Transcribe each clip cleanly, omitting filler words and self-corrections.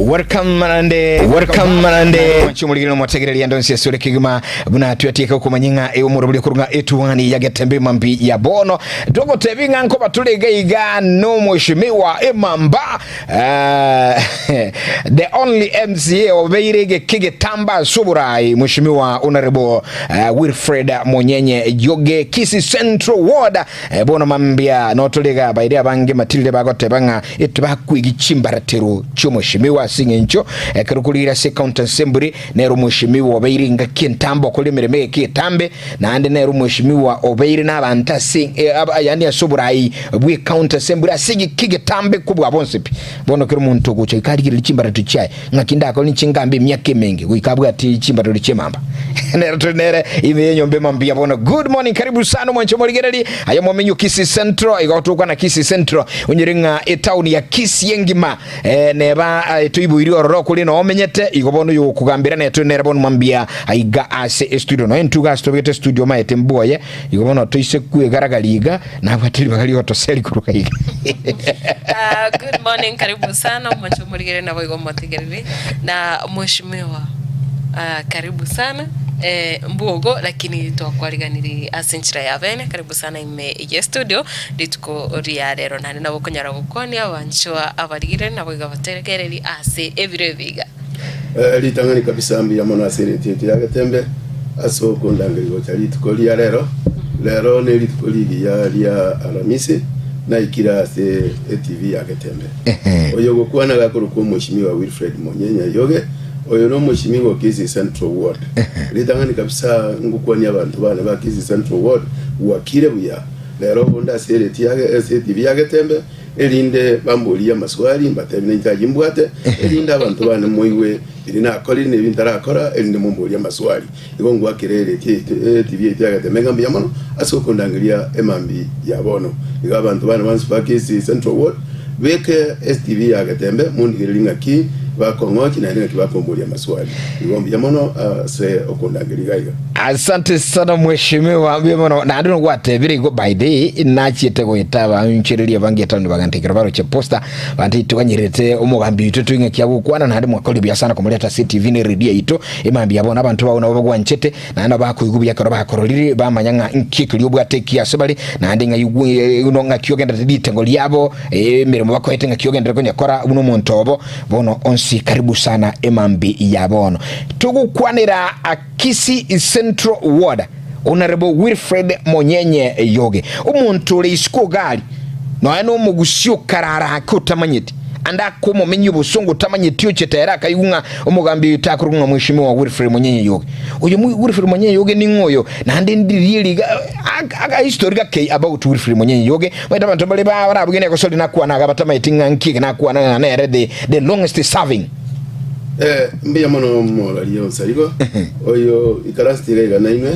Welcome naende Welcome naende. Mwanchi omorigeri omotegereri ande onsi ase ore kegima buna twetieke okomanya ng'a e omorobori okorwa ng'a etuani ya Getembe mambi ya bono togotebi ng'a nkoba tore iga iga nomweshimiwa Emamba eh, the only MCA obeire egeke getamba ase oborai mweshimiwa Honorable eh, Wilfred Monyenye Yoge Kisii Central Ward Eh, bono mambia notore iga abairi abange matirire bagoteba ng'a etibakwigi chimbaratero chi'omoshimiwa ase eng'encho ekero korire ase ecounty assembly nere omoshimiwa obeire engaki entambe okorire emeremo egeka etambe naende nere omoshimiwa obeire n'abanto ase eh, aba- yaani ase oborai bw'ecounty assembly ase egeka egetambe kobua bonsi pi. Bono kera omonto ogocha goika arigererie chimbaratero chiaye Ng'aki ndakore ninche ngambe emiaka emenge goika abwate chimbarori chi'emamba. Nere tore nere ime y'enyomba emambia bono. Good morning, karibu sana omwanche omorigereri. Aye omomenyi o Kisii Central, igo tokwana Kisii Central. Onyore ng'a etown ya Kisii engima eh, neba eh, toiboiri ororo kore noo omenyete igo bono oyo okogambera nere tore nere bono mambia aiga ase estudio. Nonya intwe iga ase tobegete estudio omaete mbuoye igo bono toise kwegaragaria iga Nabwate ribaga ri'ogotoseri korwa iga. Ah, good morning, karibu sana omonche omorigere nabo igo omotegerere na mheshimiwa ah, karibu sana eh, mbuogo lakini twakwariganirie ase enchera ya bene karibu sana ime ye studio rituko ria rero naende nabo okonyara gokwania abanchwa abarigere nabo igo abategereri ase ebiro ebi iga. Eh, ritang'ani kabisa mbuya mono ase ereti yaito ya Getembe ase okondangeria gocha rituko ria rero. Rero ne rituko rigiya ria Aramisi naikire ase etv ya Getembe. Oyo ogokwana gakorokwa Omweshimiwa Wilfred Monyenye Yoge, oyo no omweshimiwa o Kisii Central Ward. Ritang'ani kabisa ngokwania abanto bane ba Kisii Central Ward gwakire buya. Rero obonde ase ereti ya ase etv ya Getembe erinde bamborie amaswali, mbatebie nainche ayio mbwate, erinde abanto bane moigwe biria nakorire na ebi ntarakora, erinde momborie amaswali. Igo ngwakere ereti yaito etibi yaito ya Getembe ng'a mbuya mono ase okondangeria emambia ya bono. Igo abanto bane bonsi ba Kisii Central Ward, beke etibi ya Getembe mondigererie ng'aki bakong'ochia naende ng'aki bakomboria amaswali. Igo mbuya mono ase okondangeria iga iga. Asante sana mheshimiwa, mbuya mono. Naende nogwatebire igo by the way nachiete goeta abanchereria abange etown baganta ekero baroche poster bante toganyerete omogambi oito toi ng'aki agokwana naende mwakorire buya sana komoreta ase TV ne radio yaito emambia bono abanto bao nabo bagwanchete naende nabo bakoigwa buya ekero bakororire bamanya ng'a nki ekeria obwate ekiya ase bare naende ng'a igwe ng'aki ogenderete ritengo riabo emeremo bakoete ng'aki ogenderete konyekora buna omonto obo Bono onsi karibu sana emambi ya bono. Togokwanera Kisii Central Ward Honourable Wilfred Monyenye Yoge. Omonto ore isiko gari nonya na omogusi okarara ake otamanyeti ande akomomenyia obosongo otamanyeti ochete ere akaigwa ng'a omogambi oyo takorokwa ng'a Mweshimiwa Wilfred Monyenye Yoge. Oyo Wilfred Monyenye Yoge ning'o oyo? Naende ndiria eri aga history gake about Wilfred Monyenye Yoge. Omanyete abanto mbare barabuge negosori nakwana iga batamaeti ng'a nki eke nakwana ng'a nere the the longest serving. Eh, mbuya mono moraria onsarigo oyo ikaransete iga iga nainwe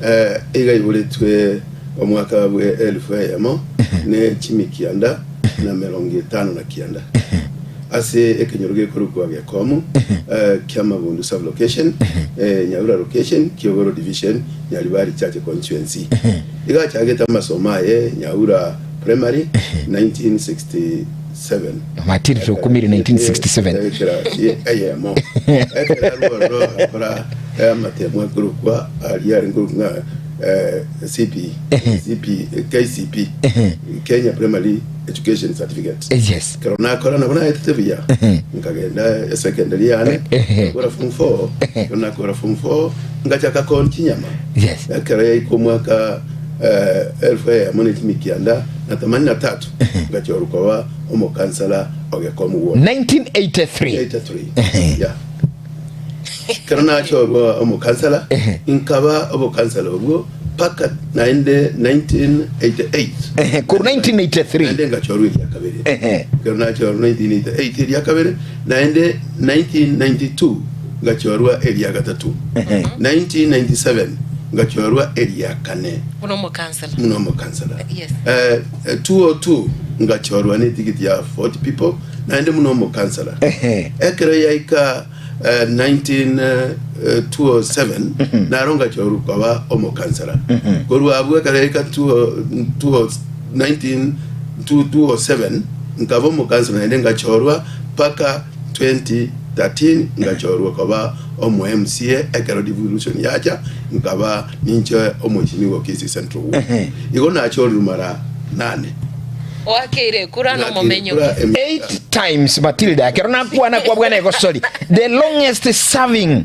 eh, iga iboretwe omwaka bwe elfu eyemo ne chimi kianda na merongo etano na kianda ase ekenyoro gekorokwa Gekomu eh, kiamabundu sub location eh, Nyaura location Kiogoro division Nyaribari Church constituency. Iga achagete amasomo aye Nyaura Primary 1967. Matirire okumire 1967. Ekerasi eyemo. Ekero arua ororo agakora amatemo akorokwa aria arenge korokwa ng'a CP, CP, KCP, Kenya Primary Education Certificate. Yes. Ekero nakora nabo naetete buya, nkagenda esecondary yane, ngakora form 4, ekero nakora form 4 ngachaka koon chinyama. Yes. Ekero yaika omwaka eh, elfu eyemo ne chimi kianda na themanini na tatu ngachorwa koba omokansala o Gekomu Ward. 1983. 83 yeah. Ekero nachorwa omokansala nkaba obokansala obwo mpaka naende 1988 Ehe, korwa 1983. naende ngachorwa eria kabere Ehe. ekero nachorwa 1988 eria kabere naende 1992 ngachorwa eria gatato 1997 ngachorwa eria kane Buna omokansela. buna omokansela Yes. eh, eh, 202 ngachorwa netigiti ya 40 people naende buna omokansela Ehe. ekero yaika eh, 1907 naro ngachorwa koba omokansela korwa abwo ekero yaika 19 207 nkaba omokansela naende ngachorwa mpaka 20. 2013 ngachorwa koba omo MCA ekero devolution yacha nkaba ninche omweshimiwa o Kisii Central Ward. Igo nachorirwe mara nane. Oakeire ekura Nakeire nomomenyo ekura Kisii. emiaka. Eight times Matilda ekero nakwana kwabwana egosori the longest serving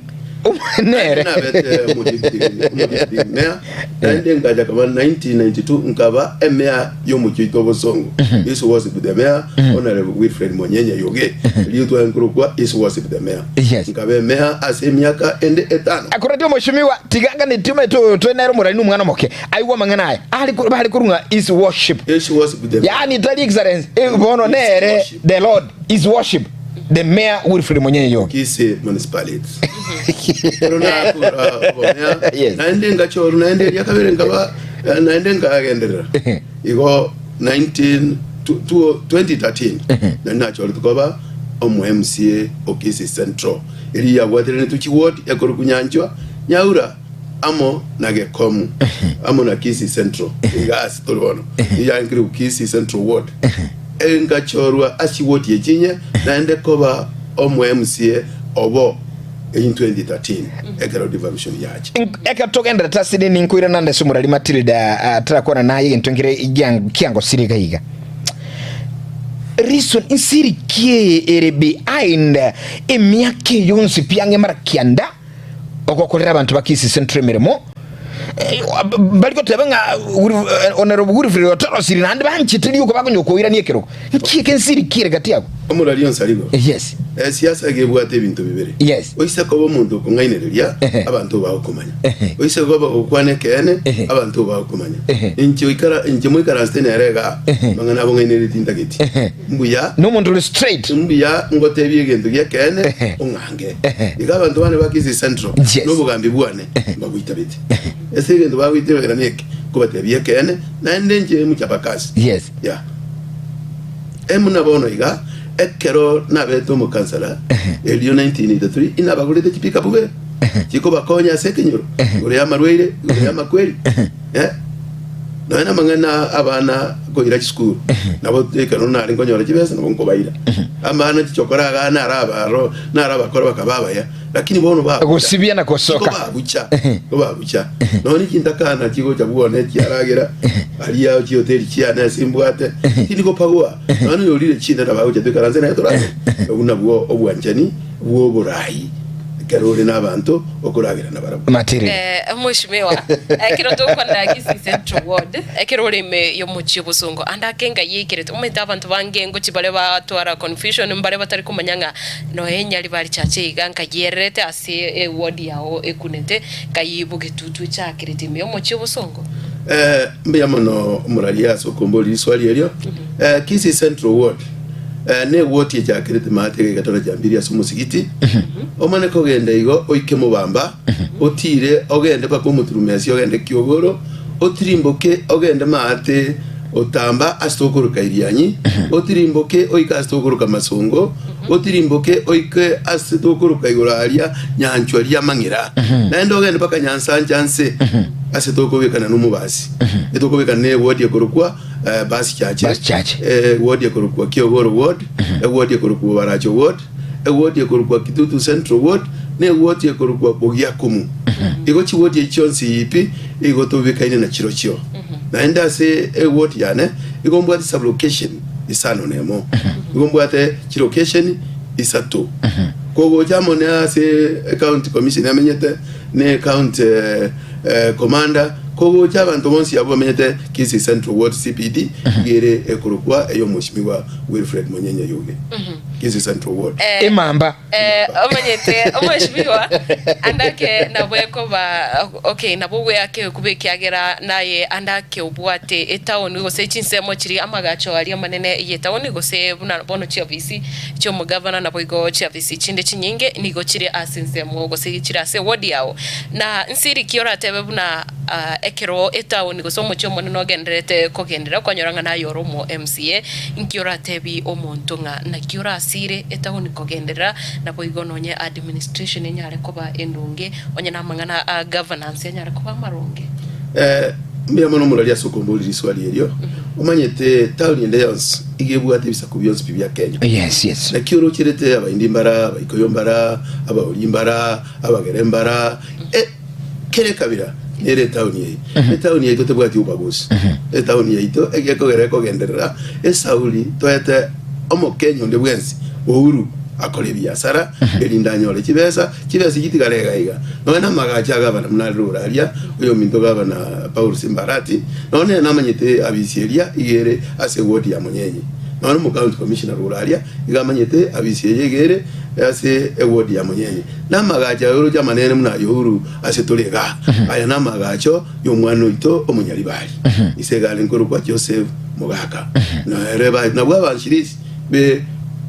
nere Naende nabete omo-deputy mayor, naende ngacha koba 1992 nkaba emayor y'omochie oito obosongo. His worship the mayor, Honorable Wilfred Monyenye Yoge, rietwa nkorokwa His worship the mayor. Yes. Nkaba emayor ase emiaka ende etano. Akoreti omoshimiwa tiga nganeti omanyete oyo tore nere omorari na omwana omoke aigwe amang'ana aya ari bare korwa ng'a his worship His worship the mayor. yaani tari excellence eh, bono His nere worship. the lord his worship the mayor Wilfred Monyenye Yoge. Kisii Municipality. Ekero nakora obomea, Yes. naende ngachorwa naende eria kabere nkaba eh, naende nkagenderera. Igo 19 tu- tu- 2013 nari nachorete koba omo MCA o Kisii Central eri yabwateranetwe chiward ekorokwa Nyanchwa, Nyaura amo na Gekomu amo na Kisii Central iga ase tore bono yankire Kisii Central Ward engachorwa ase chiward echi inye naende koba omo MCA obo in 2013 ekero devolution yacha. Ekero togenderete ase nini nkoirana nde ase omorari Matilda ah, tarakwana naye egento nkere giang- kiangosire iga iga. Reason nsiri ki eye ere behind emiaka eye yonsi pi ang'e mara kianda ogokorera abanto ba Kisii Central emeremo Eh, bari goteba ng'a Wilf- eh, Honorable Wilfred otorosire naende banchete rioka bakonya koirania ekerogo nki eke nsiri ki ere gati abwo Omorari onsi arigo. Yes. Esiasa iga ebwate ebinto bibere. Yes. Oise koba omonto okong'ainereria, Ehe. abanto bagokomanya. Ehe. Oise koba ogokwana ekeene, Ehe. abanto bagokomanya. Ehe. Inche oikara inche moikaransete nere igaa, Ehe. mang'ana abong'ainereria tintageti. Ehe. Mbuya Nomonto ore straight. mbuya ngotebie egento gi'ekeene, Ehe. ong'ange. Ehe. Iga abanto bane ba Kisii Central, Yes. na obogambi bwane, mbagoitabeti. Ase egento bagoitabera neke, nkobatebia ekeene, naende inche mchapakazi. Yes. Yeah. Buna bono iga, ekero nabete omokansara, erio 1983, inabagorete chipikapu be, chikobakonya ase ekenyoro, igoro y'amarwaire, igoro y'amakweri, eh. Nonya namang'ana abana koira chisukuru, nabo ekero nare nkonyora chibesa nabo nkobaira. Abana chichokora igaa naro abaro, naro abakora bakaba abaya, lakini bono babucha. Gosibia na gosoka. Kobabucha, kobabucha. Nonya chintakana chigocha bwone chiaragera, aria chihoteli chiane ase mbwate, tindi kopagwa. Nonya oyorire chinde nabo agocha toikaranse naye toragere. Obwo nabwo obwanchani bw'oborai ekero ore nabanto okoragera nabarabwo. Matiriri. Eh, Mheshimiwa, ekero tokwanera Kisii Central Ward, ekero ore ime y'omochie obosongo, ande ake ngai eikerete, omanyete abanto bange ngochia bare batwara confusion, mbare batari komanya ng'a Nonya enyaribari chache iga nkayiererete ase eward yao ekunete, nkayiba egetutu echakerete ime y'omochie obosongo. Eh, mbuya mono omoraria ase okomboria riswali erio. Eh, Kisii Central Ward eh, ne eward echakerete maate iga egatara chiambiri ase omosigiti. Omane kogenda igo oike Mobamba, otire ogende mpaka Omoturumesi ogende Kiogoro, otirimboke ogende maate Otamba ase tokoroka Irianyi, otirimboke oike ase tokoroka Masongo, otirimboke oike ase tokoroka igoro aria nyanchwa ri'amang'ira, naende ogende mpaka Nyansancha nse ase tokobekana nomobasi, etokobekana ne eward ekorokwa eh, Basi Chache, Basi Chache. eh, eward ekorokwa Kiogoro Ward, eward ekorokwa Baracho Ward, eward ekorokwa Kitutu Central Ward, na eward ekorokwa Bogiakumu. Igo chiward echi chionsi pi igo tobekaine na chirochio. Naende ase eward yane igo mbwate sublocation isano nemo. Igo mbwate chilocation isato. Kogocha amo ne ase ecounty commission amenyete ne county eh, commander kogocha abanto bonsi abwo bamenyete Kisii Central Ward CPD iga ere ekorokwa ey'omweshimiwa Wilfred Monyenye Yuge. Kisii Central Ward. Emamba. Eh, omanyete omweshimiwa andake nabo ekoba okay nabo bweake ekuba ekiagera naye andake obwate etaoni gose chinsemo chiria amagacho aria amanene y'etaoni gose buna bono chiofisi chi'omogavana naboigo chiofisi chinde chinyinge nigo chire ase ensemo gose chire ase eward yao. Na nsiri ki oratebe buna ah, ekero etaoni gose omochie omonene ogendererete kogenderera okonyora ng'a naye ore omo MCA, Inki oratebi omonto ng'a naki orasire etaoni kogenderera, naboigo nonye administration enyare koba endonge, onye namang'ana a governance anyare koba amaronge? Eh, mbuya mono omorwari ase okomboria riswali erio. Omanyete town ende yonsi iga ebwate ebisaku bionsi pi bia Kenya. Yes, yes. Naki orocherete Abaindi mbara, Abaikoyo mbara, Abauri mbara, Abagere mbara, e, kera ekabira nere etaoni eye. Etaoni yaito tebwati obobagusi. Etaoni yaito egekogera ekogenderera esauri toete Omokenya onde bwensi uhuru akore ebiasara erinde anyore chibesa, chibesa echi tigare iga iga. Nonya na amagacho a gavana buna arire ore aria, oyominto gavana Paul Simbarati, nonya nere namanyete abisi eria iga ere ase eward ya Monyenye. Nonya omo county commissioner ore aria iga amanyete abisi eye iga ere ase eward ya Monyenye. Na amagacho aya oroche amanene buna aya Uhuru ase tore igaa, aya namagacho y'omwana oito omonyaribari. Ise iga arenge korokwa Joseph Mogaka. Na ere ba- nabwo abanchirisi be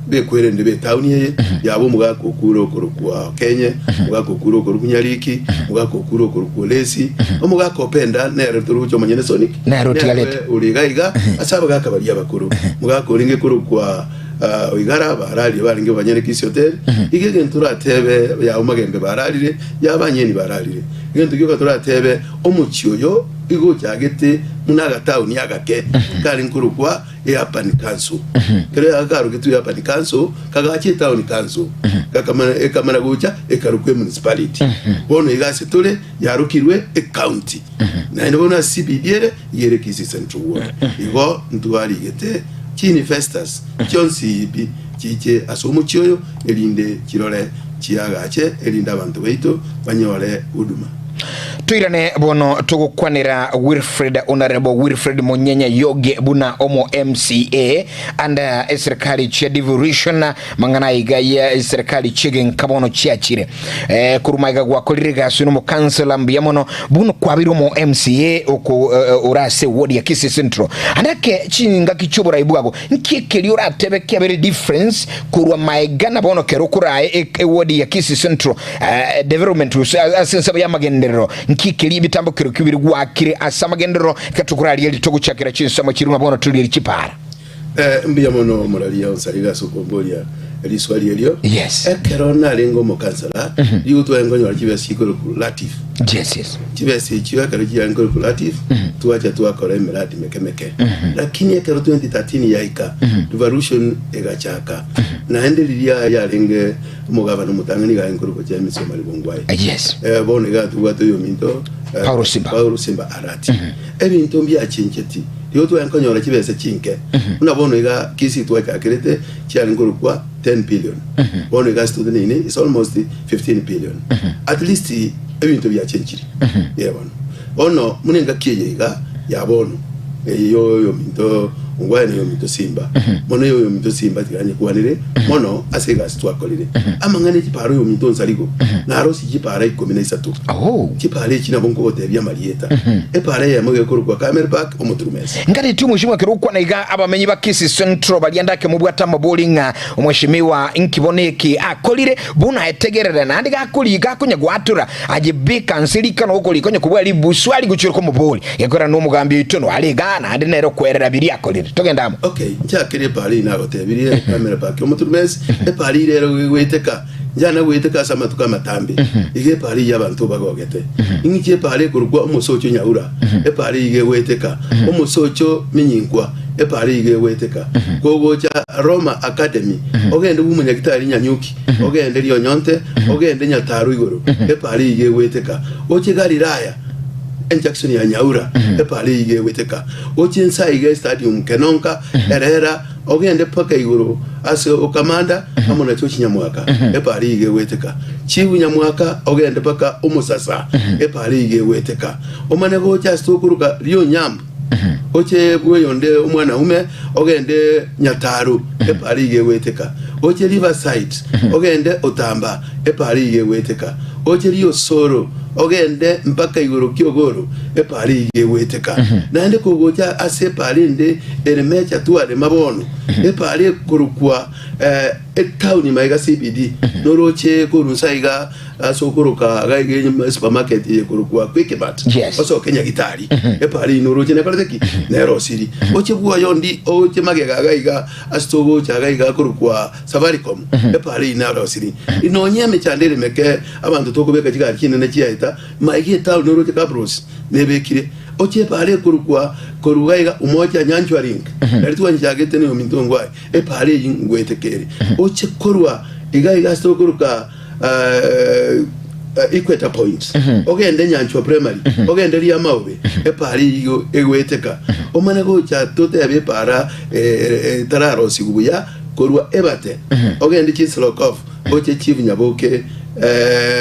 bekwerende b'etauni eye yaba omogaka okure okorokwa Okenye, omogaka okure okorokwa Nyariki, omogaka okure okorokwa Olesi, omogaka Openda nere toroche omonyene Sonic, Nere otigarete. nere ore iga iga ase abagaka baria abakoro. Omogaka orenge korokwa ah, Oigara bararie barenge banyene Kisii Hotel, iga egento oratebe yao Magembe bararire, yaba Anyeni bararire. Egento gioka toratebe omochie oyo igo ochagete buna agataoni agake kare nkorokwa Eurban Council. Ekero akarogetwe Eurban Council, kagacha etown council, gakamana ekamana gocha ekarokwa emunicipality. Bono iga ase tore yarokirwe ecounty. Naende bono ase CBD ere iga ere Kisii Central Ward. Igo ntwarigete chiinvestors chionsi pi chiche ase omochie oyo erinde chirore chiagache erinde abanto baito banyore huduma. Toirane bono togokwanera Wilfred Honorable Wilfred Munyenya Yoge buna omo MCA under eserikali chia devolution mang'ana aiga ya eserikali chi'egenka bono chiachire eh, korwa maiga gwakorire egasi nomo councillor mbuya mono bono kwabire omo MCA oko eh, ore ase ward ya Kisii Central andake chingaki chi'oborai bwago Nki ekeria oratebe kiabere difference korwa maega na bono kero okorae e- eward ya Kisii Central eh, development gose a- ase ensemo y'amagenderero nki ekeria ebitambo kero kibere gwakire ase amagenderero ekero tokoraria eri togochakera chinsemo chiria ng'a bono torigerie chipara. Eh, mbuya mono omoraria Onsariga ase okomboria riswali erio. Yes. Ekero narenge omokansela, rigo tware nkonyora chibesa chikorokwa Latif. Yes, yes. Chibesa echio ekero chiarenge korokwa Latif, twacha twakora emiradi meke meke. Lakini ekero 2013 yaika, revolution egachaka. Naende riria yarenge omogabana omotang'ani iga arenge korokwa James Omari Bongwae. Yes. Eh, bono iga tobwate oyominto eh, Paulo Simba. Paulo Simba Arati. Ebinto mbiachincheti, rigo tware nkonyora chibesa chinke. Buna bono iga Kisii twachakerete chiarenge korokwa 10 billion. Bono iga ase toteneine is almost 15 billion. At least ebinto biachenchiri. Eh bono. Bono buna engaki eye iga ya bono eye ya oyominto Ongwae na oyominto Simba. Mono eye oyominto Simba tiga nyekwanere mono ase egasi twakorire. Amang'ana e chipara oyominto Onsarigo narosie chipara ikomi na isato. Oh. Chipara echi nabo nkogotebia amarieta. Epara eyemo iga ekorokwa Camel Park Omoturumesi. Ngareti omweshimiwa ekero okwana iga abamenyi ba Kisii Central baria ndake mobwate amabori ng'a omweshimiwa inki bono eki akorire buna etegerere naende gakori gakonya gwatura Aye beka nse rikano okorika onye kobua ribusu aria gochia komobori, gekorera nomogambi oito noare igaa, naende nere okwerera biria akorire. Togende amo. Okay, nchakere epara eye nagotebirie, Camera Park Omoturumesi, epara eye rero egoeteka, njana goeteka ase amatuko amatambe, iga epara eye abanto bagogete. Ing'iche epara ekorokwa Omosocho Nyaura, epara eye iga egoeteka, Omosocho Minyinkwa, epara eye iga egoeteka. Kogocha Roma Academy, ogende bw'omonyagitari Nyanyuki, ogende Rionyonte, ogende Nyataro igoro, epara eyio iga egweteka. Oche Galilaya, enjunction ya Nyaura, epara eyio iga egweteka. Oche inse aiga estadium Kenonka, Erera, ogende mpaka igoro ase Okamanda amo na Church Nyamwaka, epara eyio iga egweteka. Chief Nyamwaka ogende mpaka Omosasa, epara eyio iga egweteka. Omane gocha ase tokoroka Rionyambu, Oche bw'oyonde omwanaume, ogende Nyataru, epara iga egweteka. Oche Riverside, ogende Otamba, epara iga egweteka. Oche Riosoro, ogende mpaka igoro Kiogoro, epara iga egweteka. Naende kogocha ase epara ende ere Mecha twarema bono, epara ekorokwa etaoni magega CBD, noroche korwa inse aiga Ase okoroka iga iga enyuma esupermarket eye ekorokwa Quickmart Yes. osoke Nyagitari epara eye noroche nekorete ki nerosiri oche bwoye ondi oche magega iga iga ase togocha iga iga akorokwa Safaricom epara eye nerosiri nonye emechando ere meke abanto tokobeka chigari chinene chiaeta maiga etown noroche Kabros nebekire. Oche epaara ekorokwa korwa iga iga Umoja Nyanchwa Link, nari twanchagete na ominto ngwaye, epaara eyio ngweteka ere. Oche korwa iga iga ase tokoroka Equator Point, ogende Nyanchwa Primary, ogende Riamaobe, epaara eyio egweteka. Omane gocha totebe epaara etararosigwa buya korwa Ebate, ogende Chislokof, oche Chief Nyaboke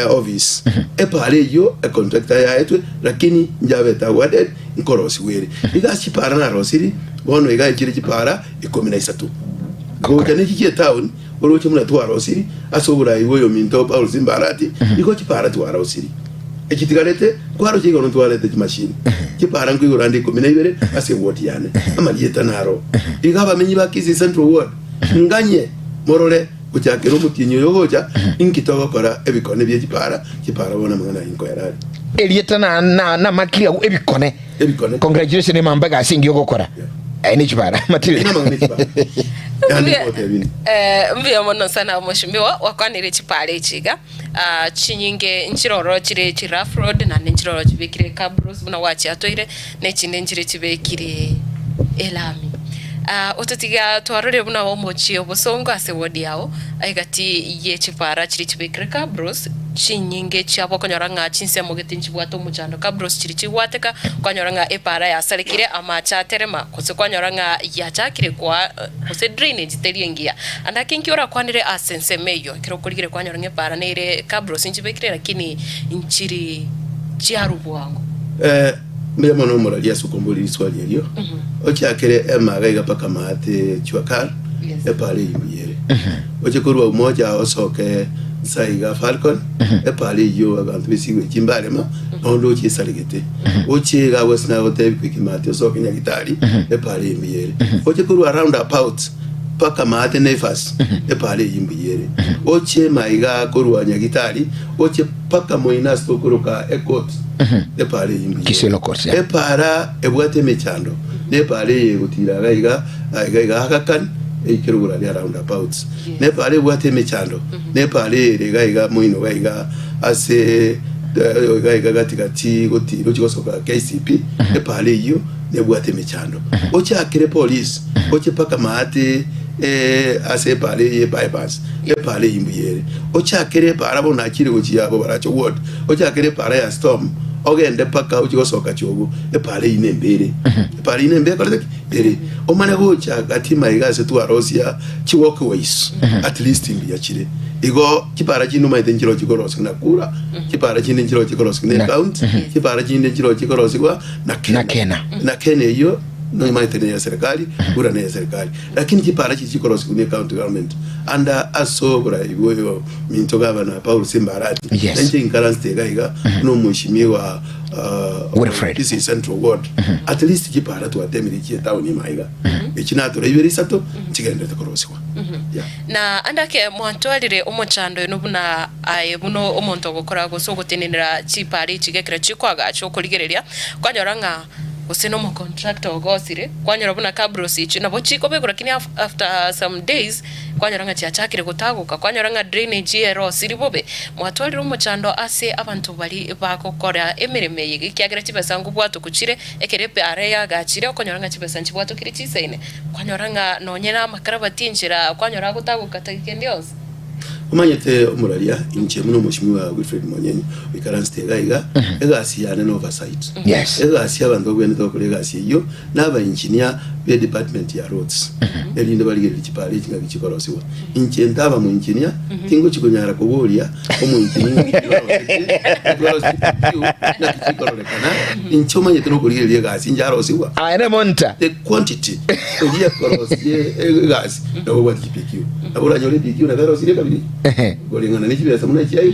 office. Epaara eyio econtractor yaetwe lakini njabete awarded nkorosigwa ere. Iga ase chipaara narosiri bono iga echire chipaara ikomi na isato. Gocha nechi chie town oroche buna twarosiri ase oborai bwa oyominto Paul Simbarati igo chipaara twarosiri. Echitigarete nkwaroche igoro ntwarete chimashini chipaara nkoigoro ande ikomi na ibere ase eward yane. Amarieta naro. Iga abamenyi ba Kisii Central Ward nganye morore Gochakera omotienyi oyo ogocha, inki togokora ebikone bie chipara, chipara bono amang'ana ayio nkoera are. Erieta na na namakire agwo ebikone. Ebikone. Congratulations emambo egasi engiya ogokora. Aye ne chipara matire. Ina amang'ana echipara. Yande ngotebini. Eh, mbuya mono sana mheshimiwa wakwanire chipara echi iga Ah, chinyinge nchiroro chire chi rough road naende nchiroro chibekire cabros buna gwachiatoire na echinde nchire chibekire elami. Ototiga twarorire buna omochie obosongo ase ward yao, egati ye chipara chiria chibekire cabros, chinyinge chiabo okonyora ng'a chinsemo gete nchibwate omochando, cabros chiria chigwateka, kwanyora ng'a epara yasarekire, amache aterema, gose kwanyora ng'a yachakire koa gose drainage teri engiya. Ande ake inki orakwanere ase ensemo eyio, ekero okorigire kwanyora ng'a epara nere cabros nchibekire lakini nchiri chiarwa bwango. Mbuya mono omoraria ase okomboria riswali erio. Ochakere emaga iga mpaka maate Chuakar, Yes. epara eyio mbuya ere. Oche korwa Umoja osoke nsa iga Falcon, epara eyio abanto besigwe echi mbarema, naende oche esaregete. Oche iga agwo ase nagotebi goika maate osoke Nyagitari, epara eyio mbuya ere. Oche korwa round about mpaka maate Naivas, epara eyio mbuya ere. Oche maiga korwa Nyagitari, oche mpaka moino ase tokoroka Ekot, Epaara eye mbuya ere. Kisii Court, yeah. Epaara ebwate emechando nepaara eye egotira iga iga iga iga Aga Khan eike rogoro aria round about. Nepaara ebwate emechando nepaara eye ere iga iga moino iga iga ase eh, iga iga gati gati gotira ochia gosoka KCP epaara eyio nebwate emechando. Ochakere police oche mpaka maate eh, ase epaara eye ebypass epaara eyio mbuya ere. Ochakere epaara bono nachire gochia Bobaracho ward Ochakere epaara ya Storm, ogende mpaka ochie gosoka Chogo, epaara eyio nembe ere. Epaara eyio nembe ekorete ki? Ere. Omane gocha gati maiga ase twarosia chi walkways, at least mbuya chire. Igo chipaara chinde omanyete nchiro chikorosigwa na kura, chipaara chinde nchiro chikorosigwa na ecounty, chipaara chinde nchiro chikorosigwa na Na Kena. Na Kena eyio nomanyete neye serikali, kura neye serikali. Lakini chipaara chiria chikorosigwa ne county government under ase oborai bwa ominto gavana Paul Simbarati. Yes. Na inche inkaransete iga iga buna omweshimiwa Wilfred. Kisii Central Ward. At least chipaara twatemire chie town ime aiga. Echi natora ibere isato nchigenderete korosigwa. Yeah. Na ande ake mwatwarire omochando oino buna aye buna omonto ogokora gose ogotenenera chipaara echi gekero chikoagacha okorigereria, kwanyora ng'a gose nomocontractor ogosire, kwanyora buna cabros echio nabo chikobekwa lakini after some days kwanyora ng'a chiachakire gotagoka, kwanyora ng'a drainage erosiri bobe, mwatwarire omochando ase abanto baria bagokora emeremo eye ekiagera chibesa ngobwatokwa chire, ekero epaara yagachire okonyora ng'a chibesa nchibwatokire chisaine, kwanyora ng'a nonye na amakarabati enchera kwanyora agotagoka tageka ende yonsi. Omanyete omoraria, inche buna omweshimiwa Wilfred Monyenye oikaransete iga iga, egasi yane no oversight. Yes. Egasi abanto babwenerete gokora egasi eyio na aba engineer be department ya roads erinde barigererie chipara echi ng'aki chikorosigwa. Inche ntaba mo engineer tingochi konyara koboria omo engineer ng'aki twarosetie, twarosetie PPU ng'aki chikororekana, inche omanyete nokorigereria egasi inche arosigwa. Aye nemonta. The quantity eria ekorosia egasi nabo obwate chiPQ. Nabo oranyore ePQ nabo erosirie kabiri koreng'ana ne chibesa buna echiaye.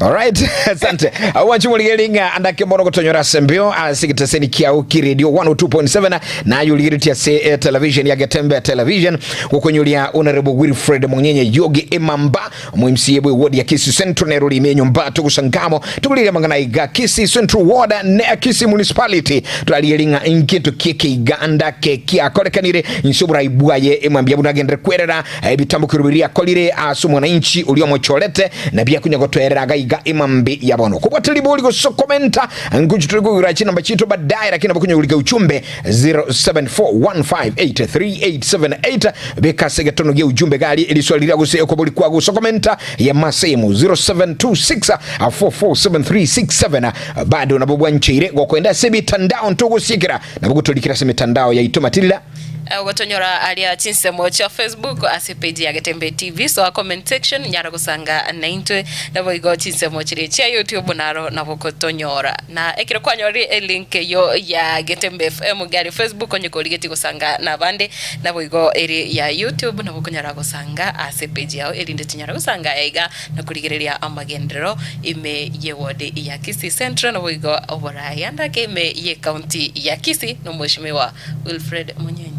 Alright, asante. Awanchi morigereria ng'a andake mono gotonyora ase mbio ase egeteseni kiao ki radio 102.7 naye origeretie ase eh, television ya Getembe Television gokonyoria Honorable Wilfred Monyenye Yogi Emamba Omo MCA bwe ward ya Kisii Central nero rime enyomba togosangamo togorire amang'ana iga Kisii Central Ward ne Kisii Municipality torarigerie ng'a nkento ki ekeiganda ke kiakorekanire inse oborai bwaye emambia buna agenderere kwerera ebitambokero biria akorire ase omwananchi oria omochorete na biakonya gotoerera. togokwanera iga iga emambi ya bono. Kobwate ribori gose komenta nkuchi tore koigora chinamba chiaito baadaye, lakini nabo konyagurika uchumbe 0741583878 beka ase egetono gia ujumbe gari eriswali riria gose okobori kwa gose komenta ya masemu 0726447367 bado nabo bwancheire gokoenda ase emitandao ntogosiekera nabo gotorikera ase emitandao yaito matirira. Ogotonyora aria chinsemo chia Facebook ase page ya Getembe TV soa comment section nyara gosanga naintwe naboigo chinsemo chiria chia YouTube naro nabo gotonyora na ekero kwanyorire elink eyio ya Getembe FM iga aria Facebook onye korigetie gosanga nabande naboigo ere ya YouTube nabo okonyara gosanga ase page yao erinde tonyare gosanga aiga na korigereria amagenderero ime ye ward ya Kisii Central naboigo oboraai ande ake ime ye county ya Kisii nomweshimiwa Wilfred Munyenye.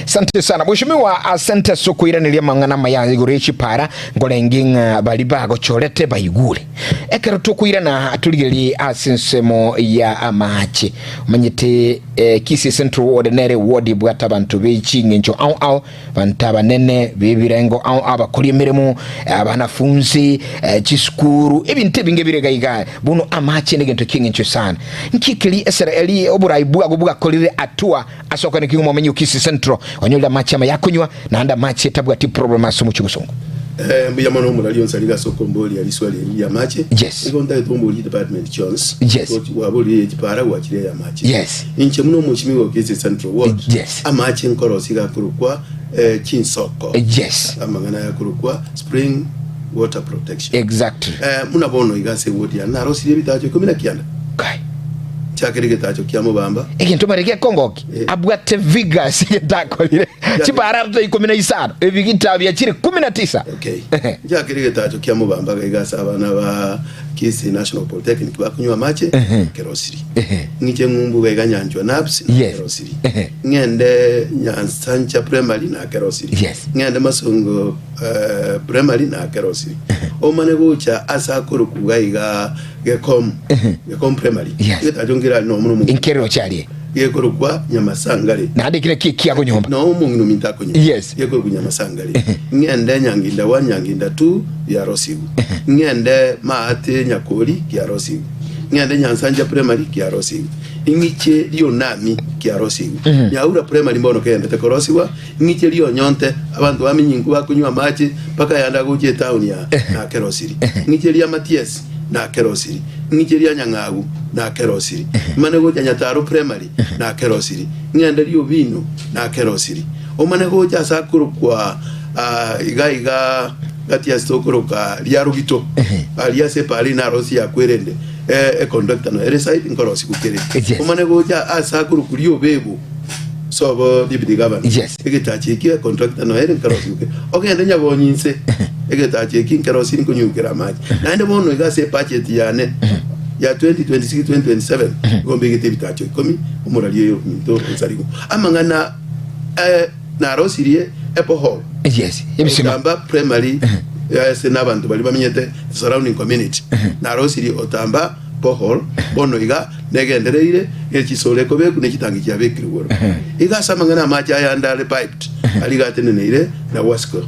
Sante sana mweshimiwa, asante ase okoiraneria amang'ana amaya igoro ye chipara nkorenge ng'a baria bagochorete baigure. Ekero tokoirana torigererie ase ensemo ya amache omanyete eh, Kisii Central Ward nere ward ebwate abanto be ching'encho ao ao Abanto abanene b'ebirengo ao abakori emeremo, abanafunsi, chisukuru, ebinto ebinge bire iga iga. Bono amache negento ki'engencho sana. Nki keria eseraeli oborai bwago bwakorire atua ase okwana ki ng'omomenyi o Kisii Central onyorire amache amaya akonywa naende amache tabwati problem ase omochie bosongo. Eh, mbuya mono omorari onsi arige ase okomboria riswali eri ri'amache. Yes. Nigo ntagete omborie department chionsi. Yes. Gwaborire eye chipara gwachire ey'amache. Yes. Inche buna omochimi o Kisii Central Ward, Yes. amache nkorosia gakorokwa eh, chinsoko. Yes. Amang'ana ayakorokwa spring water protection. Exactly. Eh, buna bono iga ase eward yane narosirie ebitacho ikomi na kianda. Kai. Nchakere egetacho kia mobamba. Egento mare gekongoki Eh. abwate vigors getakorire chipara arata ikomi na isano ebigita biachire kumi na tisa. Okay. Nchakere egetacho kia mobamba gaiga ase abana ba Kisii National Polytechnic bakonywa amache kerosiri. Ng'iche ng'umbu gaiga Nyanchwa Nabs na Yes. kerosiri. Ng'ende Nyansancha Primary na kerosiri. Yes. Ng'ende Masongo eh, Primary na kerosiri. Omane gocha ase akorokwa gaiga Gekom, Gekom Primary. Yes. Egetacho nkere aria nomo nomo Nkere ocharie. gekorokwa Nyamasangare. Naende ekio nakio ekiagonyomba. Noo omong'ina ominto akonywa. Yes. Gekorokwa Nyamasangare. Ng'ende Nyanginda 1, Nyanginda 2, biarosiwu. Ng'ende Maate Nyakori, kiarosiwu. Ng'ende Nyansanja Primary, kiarosiwu. Ing'iche Rionami, kiarosiwu. Nyaura Primary mbono kegenderete korosigwa. Ing'iche Rionyonte, abanto ba Minyinku bakonywa amache mpaka yande agochia etown ya nakerosiri. Ing'iche ria Matias, nakerosiri. Ing'iche ria Nyang'agu, nakerosiri. Imane gocha Nyataro Primary, nakerosiri. Ing'ende Riobino, nakerosiri. Omane gocha ase akorokwa ah, iga iga gati ase tokoroka Riarogito, aria ase epara inarosi yakwerende eh, econductor no ere side nkorosigwa kere. Yes. Omane gocha ase akorokwa Riobebo, sobo deputy governor. Yes. Egetachi ekio econductor no ere nkerosigwa kere. Ogende Nyabonyi inse, egetachi eki nkerosiri nkonyunkera amache. Naende bono iga ase ebudget yane ya 2026 2027 igo mbegete ebitacho ikomi omorari oyo ominto onsarigo. Amang'ana eh, narosirie eborehole Yes. Ebisima. Otamba primary ase nabanto baria bamenyete surrounding community narosirie Otamba borehole bono iga negendereire ne chisoro ekobekwa ne chitangi chiabekirwe igoro iga ase amang'ana amache ayande are piped aria iga ateneneire na Wasco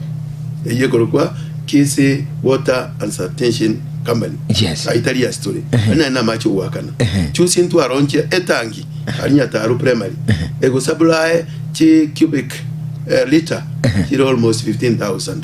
eyio ekorokwa Kisii Water and Sanitation Company Yes. Ayio tari ase tore naende namache ogoakana chusi ntwaronchia etangi aria Nyataru primary egosupply chi cubic eh, liter chire almost 15000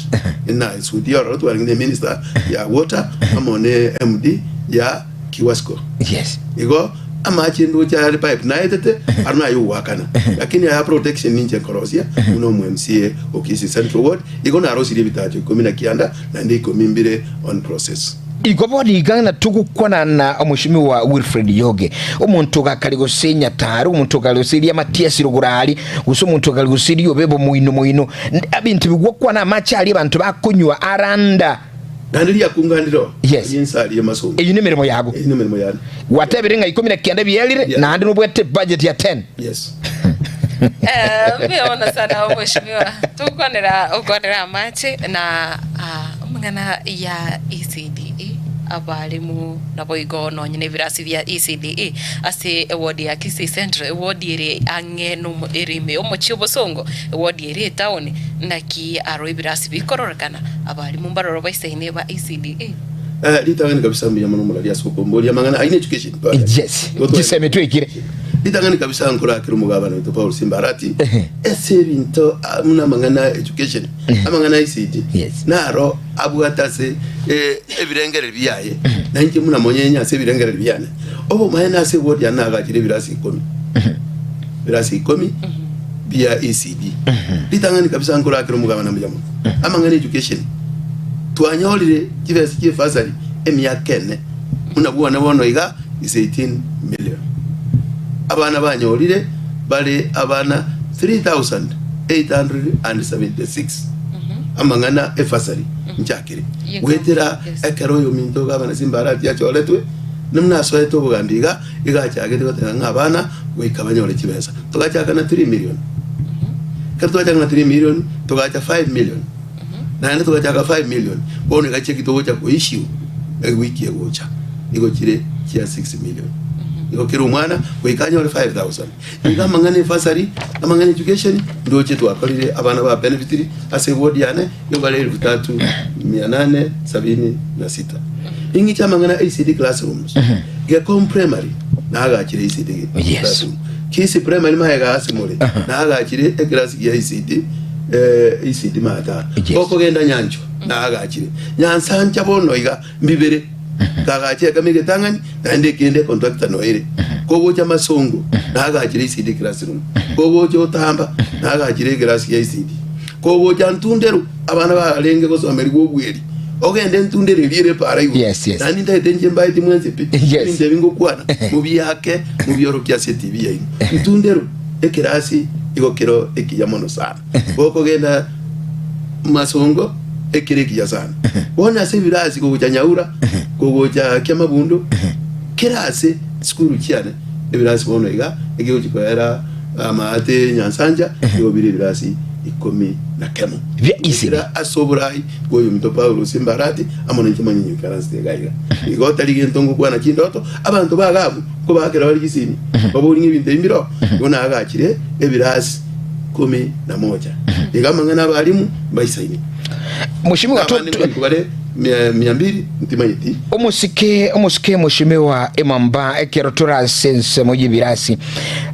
na suti ororo twarenge ne minister ya water amo ne MD ya Kiwasco Yes. igo amache ndoche are pipe naetete aro naye ogoakana lakini aya protection ninche nkorosia buna omo MCA o Kisii Central Ward igo narosirie ebitacho ikomi na kianda naende ikomi mbire on process. Igo bono iga ng'a togokwana na Omweshimiwa Wilfred Yoge, omonto ogakare gose Nyatare, omonto ogakare gose eria Matias rogoro aria, gose omonto ogakare gose eria Obebo moino moino, ebinto bigokwana amache aria abanto bakonywa aranda. Naende riakunganire oo, Yes. aria inse aria emasongo. Eyio nemeremo yago. Eyio nemeremo yane. Gwatebire ng'a ikomi na kianda bierire, Yeah. naende nobwate ebudget ya 10. Yes. Eh, mbuya mono sana omweshimiwa tokwanera okwanera amache na ah, amang'ana ya ECDE abarimu naboigo nonye na ebirasi bia ECDE ase eward ya Kisii Central eward ere ang'e nomo ere ime yomochie obosongo eward ere etown naki aro ebirasi bikororekana abarimu mbaroro baisaine ba ECDE. Eh, ritang'ani kabisa mbuya mono omorari ase okomboria amang'ana aina education pale. Yes, chisemi twekire. Ritang'ani kabisa nkorakera omogabana oito Paul Simbarati ase ebinto ah, buna amang'ana education amang'ana ICT Yes. naro abwate ase eh, ebirengererio biaye na inche buna monyenye ase ebirengererio biane obomaene ase eward yane nagachire ebirasi ikomi ebirasi ikomi bia ECD ritang'ani kabisa nkorakera omogabana mbuya mono amang'ana education Twanyorire chibesa chi'efasari emiaka ene, buna bwane bono iga is 18 million. Abana banyorire bare abana 3876 amang'ana efasari nchakire goetera ekero oyominto gavana Simbarati achoretwe buna asoete obogambi iga iga achagete goteba ng'a abana goika banyore chibesa. Togachaka na 3 million, ekero twachaka na 3 million togacha 5 million. Naende togachaka 5 million, bono iga cheki togocha ko issue ewiki egocha igo chire chia 6 million. Igo kera omwana goika anyore 5000. Iga amang'ana efasari, amang'ana education ndoche twakorire abana ba benefitiri ase eward yane igo bare elfu tatu mia nane sabini na sita. Ing'iche amang'ana ECD classrooms, Gekom primary nagachire ECD classroom, Kisii primary magega ase more nagachire eclass gia ECD. Isidi mata gokogenda nyanchwa naagachire nyansancha bono iga mbibere kagacha ekemo egetang'ani naende ekende econtractor noere kogocha masongo naagachire isidi classroom kogocha otamba naagachire ekerasi gia isidi kogocha ntunderu abana barenge gosomerigwa obweri ogende ntundero eria ere epaara igoro Yes, yes. naende ntagete inche mbaeti mwensi pi Yes. ebinto ebi ngokwana mobiake mobiorokie ase etibi yaino ntundero Ekerasi igo kero ekiya mono sana. Gokogenda masongo ekere ekiya sana. Bono ase ebirasi gogocha nyaura, gogocha kiamabundo, kera ase sukuru chiane ebirasi bono iga ekegochi koera amaate nyansancha igo bire ebirasi ikomi na kemo. Bia ECD. Goetera ase oborai bw'oyominto Paulo Simbarati amo nainche manyinyi oikaransete iga iga. Igo tari gento ngokwana chindoto, abanto ba Gabu Nkobaakera bare chisemi, baborie ng'a ebinto ebi mbireo, igo naagachire ebirasi ikomi na moja. Iga amang'ana 'abalimu mbaisaine. Mheshimiwa, Abande nkorikwa bare mia, mia mbili, ntimanyeti. Omosike omosike mheshimiwa Emamba ekero tore ase ensemo y'ebirasi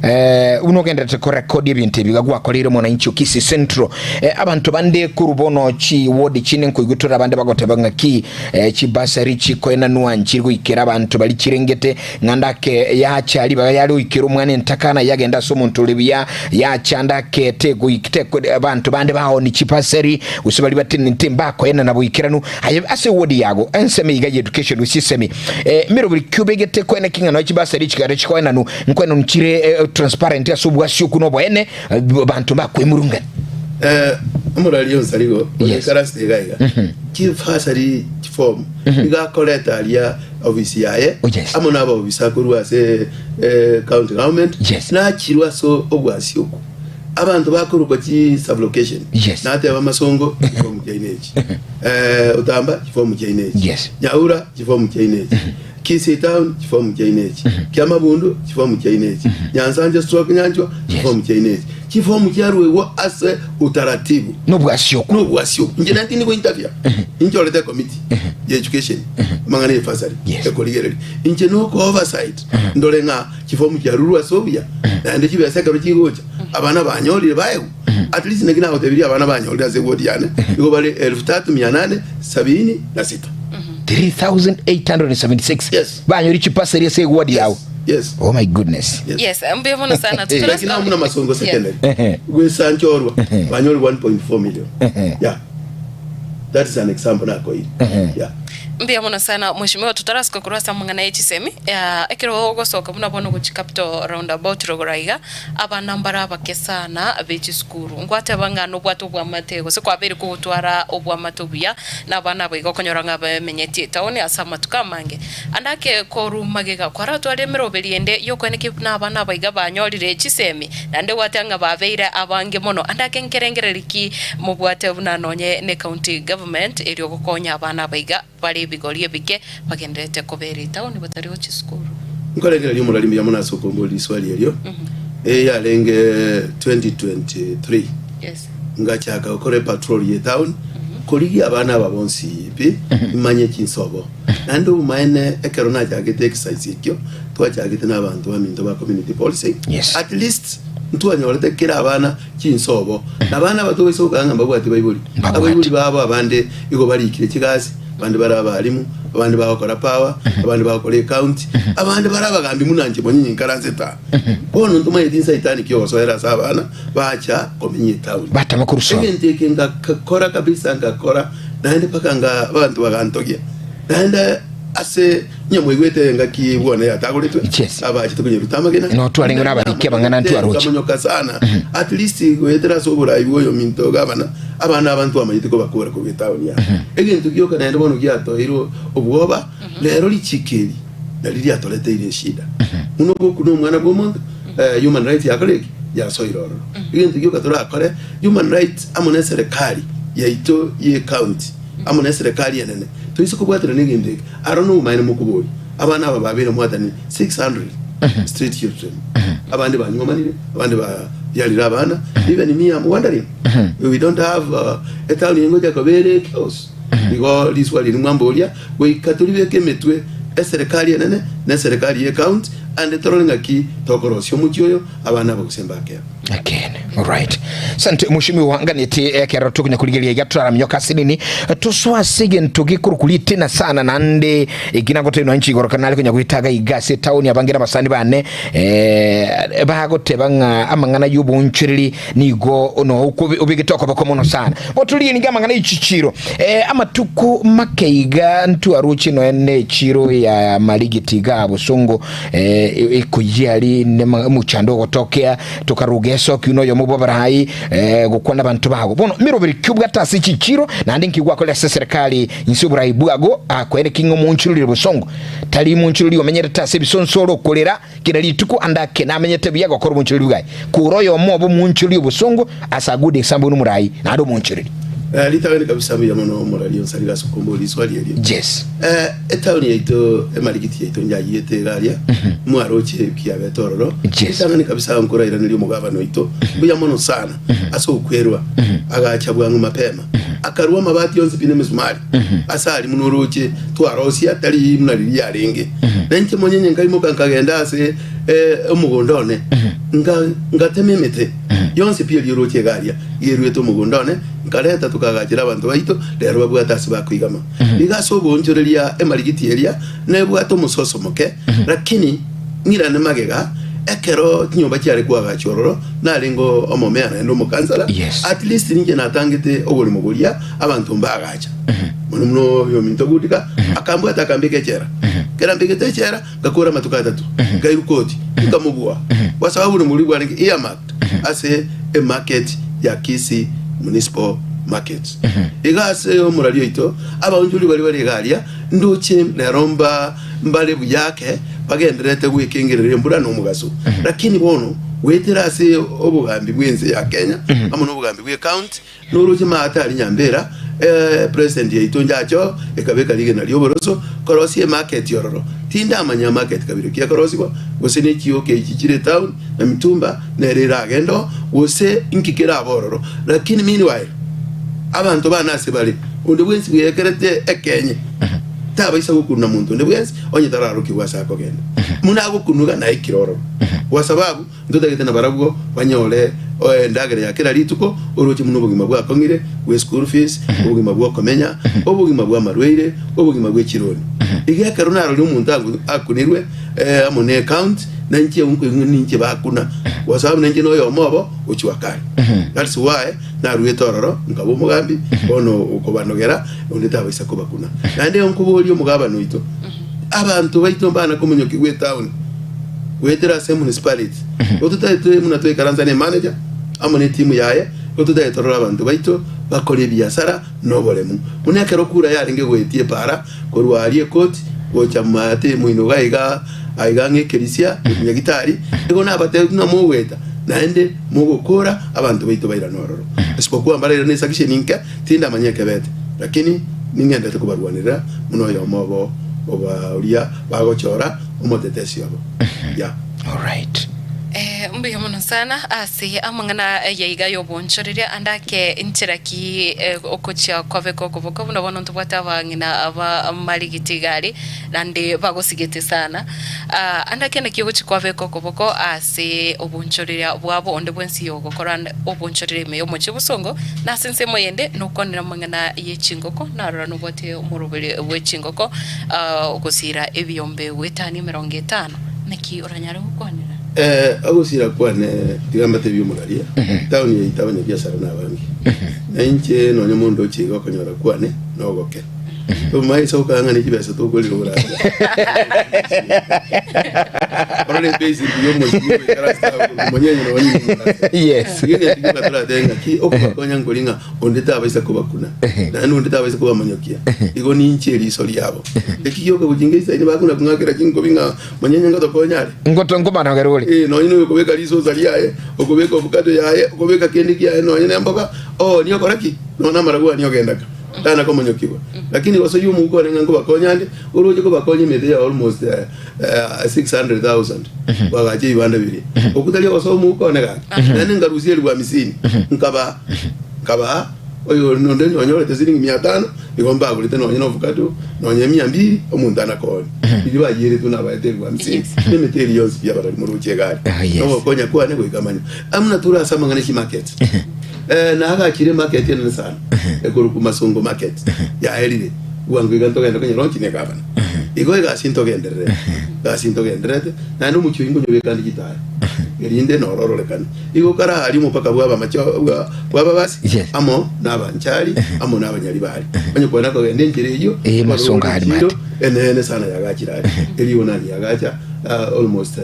eh, buna ogenderete korekodi ebinto ebi iga gwakoreire mwananchi o Kisii Central eh, abanto bande korwa bono chiwodi chinde nkoigwa tore abande bagoteba ng'aki eh, chibasari chikoenanwa nchiri goikera abanto bari chirengete Ng'a ndake yacha ribaga yare goikera omwana entakana yagenda ase omonto ore buya, yacha ndake tegoik teko abanto bande baoni chipaseri gose baria batenenete mbakoenana boikeranu. Aye ase ewodi yago ensemo iga ya education gose chisemi eh, merobori ki obegete koene ki ng'a nonya chibasari chigare chikoenanu nkoenanu chire eh, transparent ase obwasi okwo noboene eh, banto mbakwemurungani. Eh, omorari onsi arigo Yes. oikarasete iga iga chifasari chiform iga akoreta aria Ofisi yaye Oh, yes. amo nabaofisa korwa ase eh, county government Yes. nachirwe ase obwasi okwo abanto bakorokwa chi sublocation Yes. nateba masongo chifomu chiaino echi eh, otamba chifomu chiaino echi Yes. nyaura chifomu chiaino echi Kisii town chifomu chiaino echi kiamabundu chifomu chiaino echi nyansancha stroke nyanchwa chifomu chiaino echi chifomu chiarwegwa ase utaratibu Nobwasi okwo. nobwasi okwo inche nantindi gointerfere inchorete ecommittee ya education amang'ana ya efasari Yes. ekorigereria inche noko oversight ndore ng'a chifomu chiarurwe ase obuya naende chibesa ekero chigocha abana banyorire baegwe at least naki nagotebirie abana banyorire ase eward yane igo bare elfu tatu mia nane sabini na sita 3876 Yes. banyori chipasari ase eward yao yes oh my goodness Yes. Yes, mbuya mono sana. Tutara- lakini amo na masongo secondary Ehe. gwesanchorwa banyori 1.4 million yeah That is an example nakoire. Yeah. Mbuya mono sana mheshimiwa totarasika korwa ase amang'ana ye chisemi eh, ekero ogosoka buna bono gochia capital roundabout rogoro aiga abana mbare abake sana be chisukuru ngwateba ng'a nobwate obwamate gose kwabeire kogotwara obwamate obuya na abana aba iga okonyora ng'a bamenyetie etown ase amatuko amange ande ake korwa magega kwaratware emeroberi ende yokoenekia buna abana aba iga banyorire chisemi Naende gwateba ng'a babeire abange mono, ande ake nkerengererio ki mobwate buna nonye ne county government erio gokonya abana aba iga bare ebigori ebike bagendererete kobera etown batari gochia esukuru? Nkorengereria omorari mbuya mono ase okomboria riswali erio, eyarenge 2023 Yes. ngachaka gokora epatrol ye town. Nkorigia abana aba bonsi pi, imanye chinsobo. Naende obomaene ekero nachagete exercise ekio, twachagete na abanto baminto ba community policing, Yes. at least ntwanyorete kera abana chinsobo. Na abana aba tobaisa gokora ng'a mbabwati baibori. Mbabwati. Abaibori babo abande igo barikire chigasi, abande bare abalimu, abande bagokora power, abande bagokora ecounty, abande bare abagambi buna inche monyene ninkaransete aa. Bono ntomanyeti nsaitani ki ogosoera ase abana bacha komenya etaoni. Batama korwa sobo. Egento eke ngakora kabisa ngakora naende mpaka nga abanto bagantogia naende ase onye mwaigwete engaki bwana yatagoretwe Yes. abachete konyeruta amagena No, twarenge nabariki abang'ana ntwaroche. Nkamonyoka sana at least goetera ase oborai bwa oyominto gavana abana aba ntwamanyete kobakora korwa etaoni aa egento gioka naende bono giatoeirwe obwoba rero richiko eri nari riatoreteire eshida buna ogokuna omwana bw'omonto eh, human rights yakora eki yasoire ororo egento gioka torakore human rights amo na eserekari yaito ye county amo na eserekari enene toise kobwaterana egento eke aro nobomaene mokoboria abana aba babeire mwatani 600 street children abande banywomanire abande bayarire abana even me am wondering we don't have uh, etown engocha koba ere chaos igo riswali eri mwamboria Goika toribeke emetwe eserekari enene na eserekari ye county ande torore ng'aki tokorosia omochie oyo abana aba gose mbakebe. Ekeene. Alright. Sante mheshimiwa nganeti ekero tokonya korigereria iga toraminyoka ase nini tosoa ase egento gekorokwa ritina sana naende eki nagotebia nonya nchigoro kare nare konya goeta iga iga ase etown abange na abasani bane eh, bagoteba ng'a amang'ana ya oboonchoreri Nigo no obegete okoboko mono sana. Botorigie nigo amang'ana y'echichiro. Eh, amatuko make iga ntwaroche nonya nechiro ya marigiti iga bosongo eh, ekoyia ari omochando ogotokea tokaruga esoki noyomo bw'abarai eh, gokwana abanto bago. Bono meroberi ki obwate ase chichiro naende nki gwakorire ase serikali inse oborai bwago akoere ki ng'a omoonchoreri bosongo tari monchoreri omenyerete ase ebisonso ore okorera Kera rituko ande ake namenyete buya gokora obonchoreri bwaye. Kora oyomo obe omoonchoreri obosongo ase a good example buna omorai naende omoonchoreri. Eh, ritang'ani kabisa mbuya mono omorari onsarire ase okomboria riswali erio. Yes. Eh, etaoni yaito emarigiti yaito njayiete iga aria mwaroche ekiabete ororo. Yes. Ritang'ani kabisa nkorairaneria omogabana oito mbuya mono sana ase okwerwa agacha bwango mapema akarua amabati onsi pi nemisumari ase aria buna oroche twarosia tari buna riria yarenge. Na inche monyene nkaimoka nkagenda ase omogondo one, ngatema emete yonsi pi eria oroche iga aria yeruete omogondo one, nkareta tokagachera abanto baito, rero babwate ase bakoigama. Iga ase oboonchoreria emarigiti eria nebwate omososo moke, lakini ng'irane magega, ekero chinyomba chiare koagachwa ororo, narenge omomea naende omokansara, Yes. at least ninche natangete oborimo boria abanto mbagacha. Mono muno oyominto Goodgar akambwata akambeka echela. Ekero ambegete echela, ngakora amatuko atato, nkairwa koti, nkamobua kwa sababu oborimo boria bwarenge earmarked ase emarket ya Kisii Municipal Market. Iga ase omorari oito, abaonchori baria bare iga aria, ndoche rero mba mbare buya ake, bagendererete gwekengereria embura na omogaso. Lakini bono, goetera ase obogambi bw'ense ya Kenya amo nobogambi bw'ecounty, noroche maate aria Nyambera, president yaito njacho ekabeka rigena ri'oboroso korosia emarket ororo. Tindamanya market kabere ki ekorosigwa, gose ne chioka echi chire etown na mitumba nere eragende oo, gose inki kerabe ororo. Lakini meanwhile, abanto bane ase bare, onde bwensi bweekerete ekenye, tabaisa gokununa monto onde bwensi onye tararokigwa ase akogenda. Buna agokunuga naikire ororo. Kwa sababu ntotagete nabarabwo banyore endagera ya kera rituko, oroche buna obogima bwakong'ire bwe school fees, obogima bw'okomenya, obogima bw'amarwaire, obogima bwe chironi. Iga ekero naroria omonto akunirwe amo ne account, na inche nkoigwa ninche bakuna, kwa sababu nainche noyomo obo ochwa kare. That's why Naruete ororo, nkaba omogambi, bono okobanogera, onde tabaisa kobakuna. Naende nkoboria omogabana oito, abanto baito mbana komonyokigwa etown, goetera ase emunicipality, ototagete buna twaikaransa ne manager amo ne team yaye, ototagete torore abanto baito bakore ebiasara noboremu. Buna ekero kura yarenge goetia epara korwa aria ekoti gocha maate moino iga iga aiga ang'e ekerisia nyagitari, nigo nabatebirie buna mogoeta naende mogokora abanto baito bairane ororo. Isipokuwa mbarairane esakisheni inke, tindamanya ekebete, lakini ning'endete kobarwanerera buna oyomo obo oba oria bagochora omotetesi obo. Yeah. Alright. Mbuya mono sana ase amang'ana ayaiga y'obonchoreria ande ake nchera ki ogochia kwabeka okoboko buna bono ntobwate abang'ina aba marigiti iga aria naende bagosigete sana ande ake naki ogochia kwabeka okoboko ase obonchoreria bwabo onde bwensi ogokora obonchoreria ime y'omochie bosongo na ase ensemo eyende nokwanera amang'ana ye chingoko narora nobwate omoroberi bwe chingoko ogosiira ebiombe goetania emerongo etano naki oranyare gokwanera. Ogosira kwane tiga mbatebie omoraria, etaoni yaito abanyabiasara nabange, na inche nonya omonto oche iga okonyora kwane nogoke. Omae ase okoganga ng'a ne chibesa tokorire oboraria. Orore ebase ya omochie ogoikaransa agwo omonyenye nonya nigo omoraria. Yes. Igo egento gioka toratebe ng'aki okobakonya nkori ng'a onde tabaisa kobakuna, naende onde tabaisa kobamonyokia, igo ninche eriso riabo. Eki gioka gochia ngesaini bakona kong'akera chinkobi ng'a Monyene ngotokonya are. Ngoto nkomanogera ore. Ee, nonya noyo okobeka risosa riaye, okobeka obukato yaye, okobeka kende kiaye nonya nemboga, oo niokora ki? Nonya namarabwo ania ogendaka, tana komonyokigwa. Lakini gose oyio omouko one ng'a nkobakonya ande, oroche kobakonya emete ya almost 600,000 bagacha ebibanda biria. Okwo tari ogosoa omouko one gaki. Naende nkarusia elifu hamsini, nkabaa, nkabaa oyo onde onyorete siringi mia tano, Igo mbagorete nonya nobukato, nonya emia mbiri, omonto anakore. Riria bayieretwe nabaete elifu hamsini, na emete eria yonsi pi abarari moroche egari. Ah, yes. Nogokonya kwane goika manya. Amuna ture ase amang'ana e chimarket. Eh, naagachire emarket enene sana, ekorokwa Masongo market, yaerire. Bwango iga ntogende konya launch ne egavana. Igo egasi ntogendererete, egasi ntogendererete, naende omochie oyio nkonyobeka ande chitaya, erinde noro ororekane. Igo kare aaria omopaka bw'abamache bw'ababasi, Yes. amo nabanchari, amo nabanyaribari. Onye kwana kogenda enchera eyio, Eh, masongo kwarora ari echiro mate. enene sana yagachire aria. Erio nani yagacha almost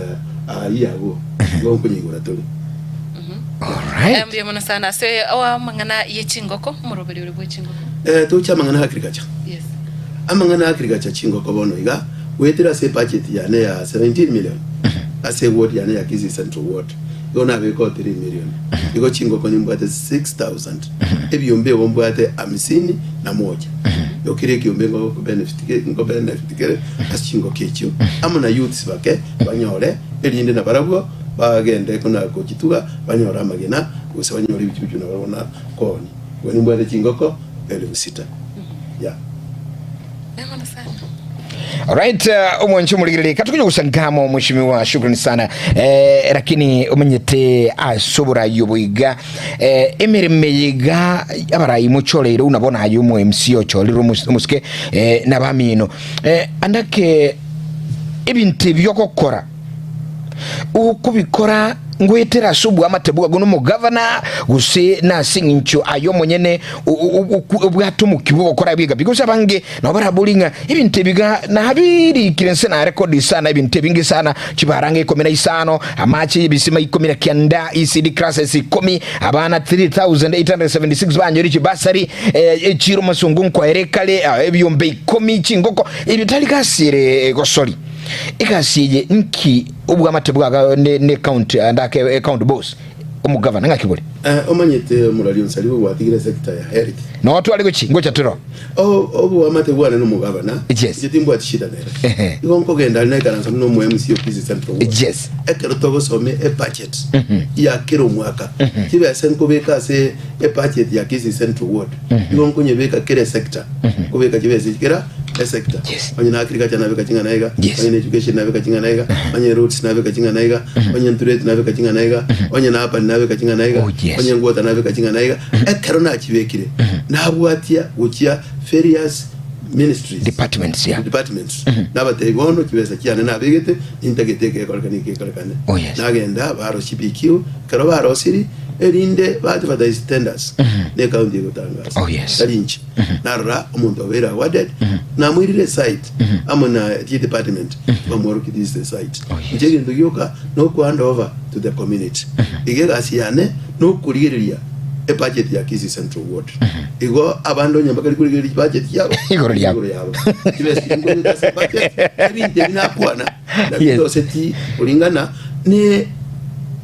ayio abwo, igo nkonyeigora tore. Alright. Mbuya mono sana ase amang'ana ye chingoko, omoroberi ore bwe chingoko. Eh, toche amang'ana a agriculture. Yes. Amang'ana a agriculture chingoko bono iga, goetera ase ebudget yane ya 17 million, ase eward yane ya Kisii Central Ward, Igo nabeka o 3 million. Igo chingoko nimbwate 6000. Ebiombe igo mbwate hamsini na moja. Igo kera ekiombe ngo benefit ngo benefit kere ase chingoko echio. Amo na youths bake banyore erinde nabarabwo bagende kona gochituga banyore amagena gose banyore ebichuchu nabarabwo na koonia. Igo nimbwate chingoko elfu sita. Yeah. Namono sana. Alright, omwanchi omorigereria katukunye gosangamo mheshimiwa shukrani sana eh, lakini omanyete ase oborayi obo iga eh, emeremo eye iga abarayi mochoreire buna bono aye omo MC ochorire omosike eh, nabamino eh, andake ebinto ebi ogokora Okobikora ngoetera ase oboamate bwabo nomogavana, gose nase engencho aye omonyene obwate omokia bw'ogokora ebiga. Gose abange nabo baraborie ng'a ebinto ebi iga nabirikire inse narekodi sana ebinto ebinge sana, chibaranga ikomi na isano, amache y'ebisima ikomi na kianda, ECD classes ikomi, abana 3876 banyore chibasari, echiro masongo nkwaere kare, ebiombe ikomi, chingoko, ebio tari gasi ere gosori. Egasi eye nki obwamate bwaga ne ne county ande ake e county boss omogavana ng'aki bore? Eh, omanyete omorari onsari bwe gwatigire sector ya health. Noo tware gochi ngocha toro. Oboamate bwane nomogavana Yes. inche timbwati shida nere. Ehe. Igo nkogenda aria naikaransa buna omo MC o Kisii Central Ward. Yes. Ekero togosoma ebudget ya kera omwaka, chibesa nkobeka ase ebudget ya Kisii Central Ward, igo nkonyebeka kera esector, nkobeka chibesa echi kera esector. Yes. Onye na agriculture nabeka ching'ana iga, Yes. onye na education nabeka ching'ana iga, onye roads nabeka ching'ana iga, onye trade nabeka ching'ana iga, onye na urban nabeka ching'ana iga, Oh, yes. onye water nabeka ching'ana iga. Ekero nachibekire, nabwatia gochia various ministries Departments, yeah. departments nabatebi bono chibesa chiane nabegete nintagete eke gekorekane eke gekorekane Oh, yes. nagenda barosia BQ ekero barosiri erinde ba advertise tenders ne county egotangasa Oh, yes. tari inche Narora omonto obeire awarded, namoirire esite amo na echi department, bamworokia this is the site. Oh, yes. Inche egento gioka noku hand over to the community. Iga egasi yane nokorigereria ebudget ya Kisii Central Ward. Igo abande onye mbakari korigereria budget yabo Igoro riabo. igoro yabo. Chibesa chiria nkoreta ase budget, ebinto ebi nakwana Yes. nabiroseti koringana ne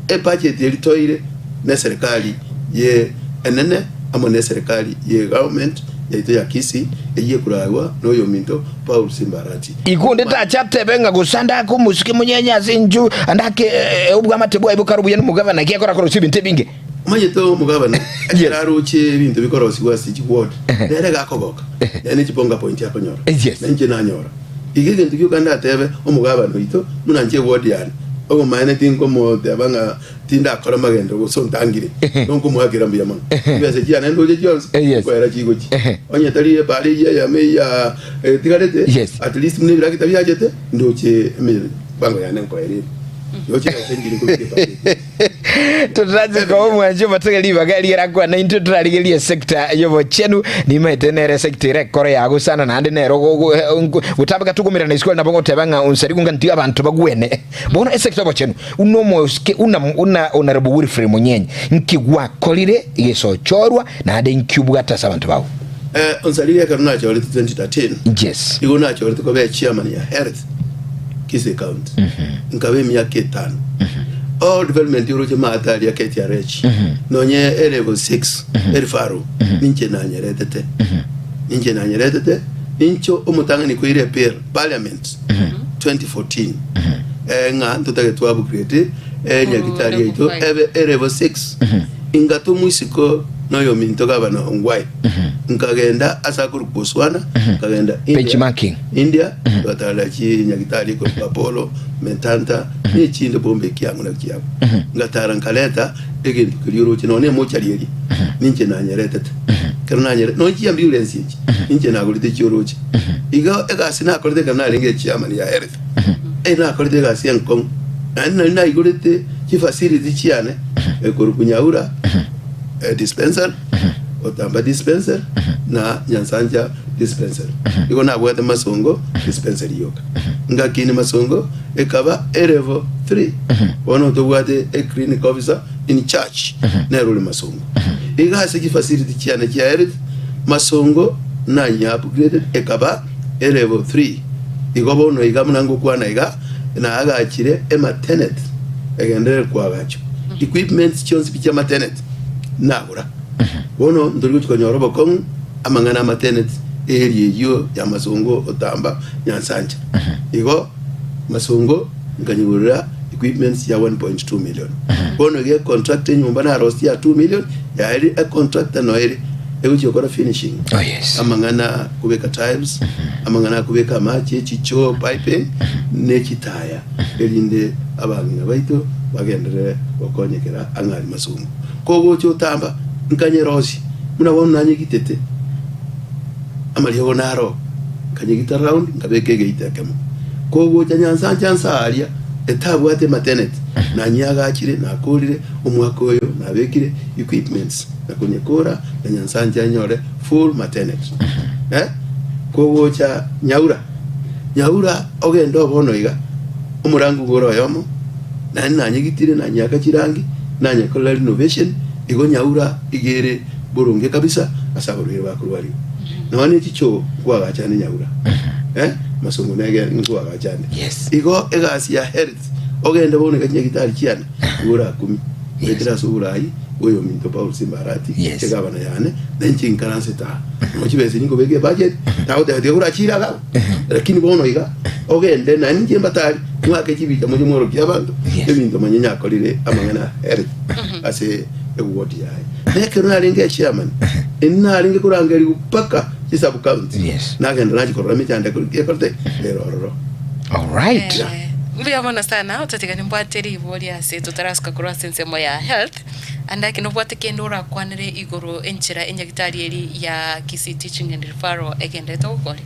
ebudget eri toire ne serikali ye enene amo ne serikali ye government. yaito ya Kisii eyio ekoragwa noyominto Paul Simbarati. Igo onde tache atebe ng'a gose ande ake omosike monyenye ase inchu, ande ake obwamate bwaye bokare obuya nomogabana, ekiagera akorosia ebinto ebinge. Omanyete omogabana Yes. ekero aroche ebinto bikorosigwa ase chiward nere gakogoka nere ne chibonga point akonyora Yes. na inche nanyora iga egento gioka ndatebe omogabana oito buna inche eward yane obomaene tinkomoteba ng'a tindakora magenderero gose ontangire nonkomoakera mbuya mono chibesa chiane ndoche chionsi Yes. nkoera chigochi onye tari ebara eyio eyemo eya etigarete Yes. at least buna ebirakita biachete ndoche emipango yane nkoera ere igo chibesa nchiri nkobeka ebudget. Totarache koba omwanchi omatege ribaga riarakwana intwe torarigererie esector y'obochenu nimaete nere esector ere ekoro yago sana naende nero gotambeka tokomerana isiko nabo ngoteba ng'a onsari gonga ntiga abanto bagwene bono esector y'obochenu una omosike una una honorable Wilfred Munyenye nki gwakorire gesochorwa naende nki obwate ase abanto bao. Eh, onsari ekero nachorete 2013 Yes. igo nachorete koba echairman ya health Kisii County nkaba emiaka etano all development oroche maate aria KTRH nonye e level 6 erifaro ninche nanyeretete ninche nanyeretete nincho omotang'ani koira ebill parliament 2014 eh, ng'a ntotage twa upgrade eh, nyagitari yaito Level five. ebe e level 6 ingatomwa isiko noyominto gavana Ongwae nkagenda ase akorokwa Botswana nkagenda India Benchmarking. India twatarera chinyagitari ekorokwa Apollo, Medanta, na echinde bombe ekiang'u na kiabo. Ngatara nkareta egento keria oroche nonya emochari eria ninche nanyeretete. Ekero nanyere nonya chiambulance echi ninche nagorete chioroche. Igo egasi nakorete ekero narenge echairman ya health, eh nakorete egasi enkong'u naende nari naigorete chifacility chiane ekorokwa Nyaura dispensary, Otamba dispensary na Nyansancha dispensary. Igo nabwate Masongo dispensary yoka. Ngakini Masongo ekaba e level 3. Bono tobwate e clinic officer in charge nere ore Masongo. Iga ase chifacility chiane chia health Masongo nanye upgraded ekaba e level 3. Igo bono iga buna ngokwana iga naagachire e maternity egenderere koagachwa. Equipments chionsi pi chia maternity nagora. Bono ntori gochia konyora obokong'u amang'ana amateneti eeri eyio y'amasongo otamba nyansancha. Igo masongo nkanyigorera equipments ya 1.2 million. Bono iga econtract enyomba narosia ya 2 million yaeri econtractor noere egochia gokora finishing. Oh, yes. Amang'ana akobeka tiles, amang'ana akobeka amache, chichoo, piping ne chitaya erinde abang'ina baito bagenderere gokonyekera ang'e aria masongo. Kogocha otamba nkanyerosia buna bono nanyegitete amariogo naro, nkanyegita round nkabeka egeita ekemo. Kogocha nyansancha nsa aria etabwate maternity, nanyeagachire nakorire omwaka oyo nabekire equipments na konyekora na nyansancha enyore full maternity. Eh, kogocha nyaura nyaura ogende obono iga omorango ore oyomo Naende nanyegitire, nanyeaka chirangi, nanyekorera renovation, igo nyaura iga ere boronge kabisa ase abarwaire bakorwariwa. Nonya ne chichoo nkoagacha ande nyaura. Eh, masongo nege nkoagacha ande. Yes. Igo egasi ya health, ogende bono iga chinyagitari chiane, igo orakumie. Yes. Goetera ase oborai bwa oyominto Paul Simbarati, Yes. egavana yane, na inche inkaransete aa. Nonya chibesa echi nkobeka ebudget, tagoteba tiga korachire iga abwo. Lakini bono iga, ogende naende inche mbatari, mwake chibicha moche mworokie abanto, Yes. ebinto manye nyakorire amang'ana health ase eward yaye. Na ekero narenge echairman, indi narenge korangerigwa mpaka chisub county. Yes. Nagenda nachia korora emechando ekorete ere ororo. Alright. Eh, mbuya mono sana ototigane mbwate ribori ase totarasuka korwa ase ensemo ya health ande ake nobwate kende orakwanere igoro enchera enyagitari eri ya Kisii Teaching and Referral egenderete gokora.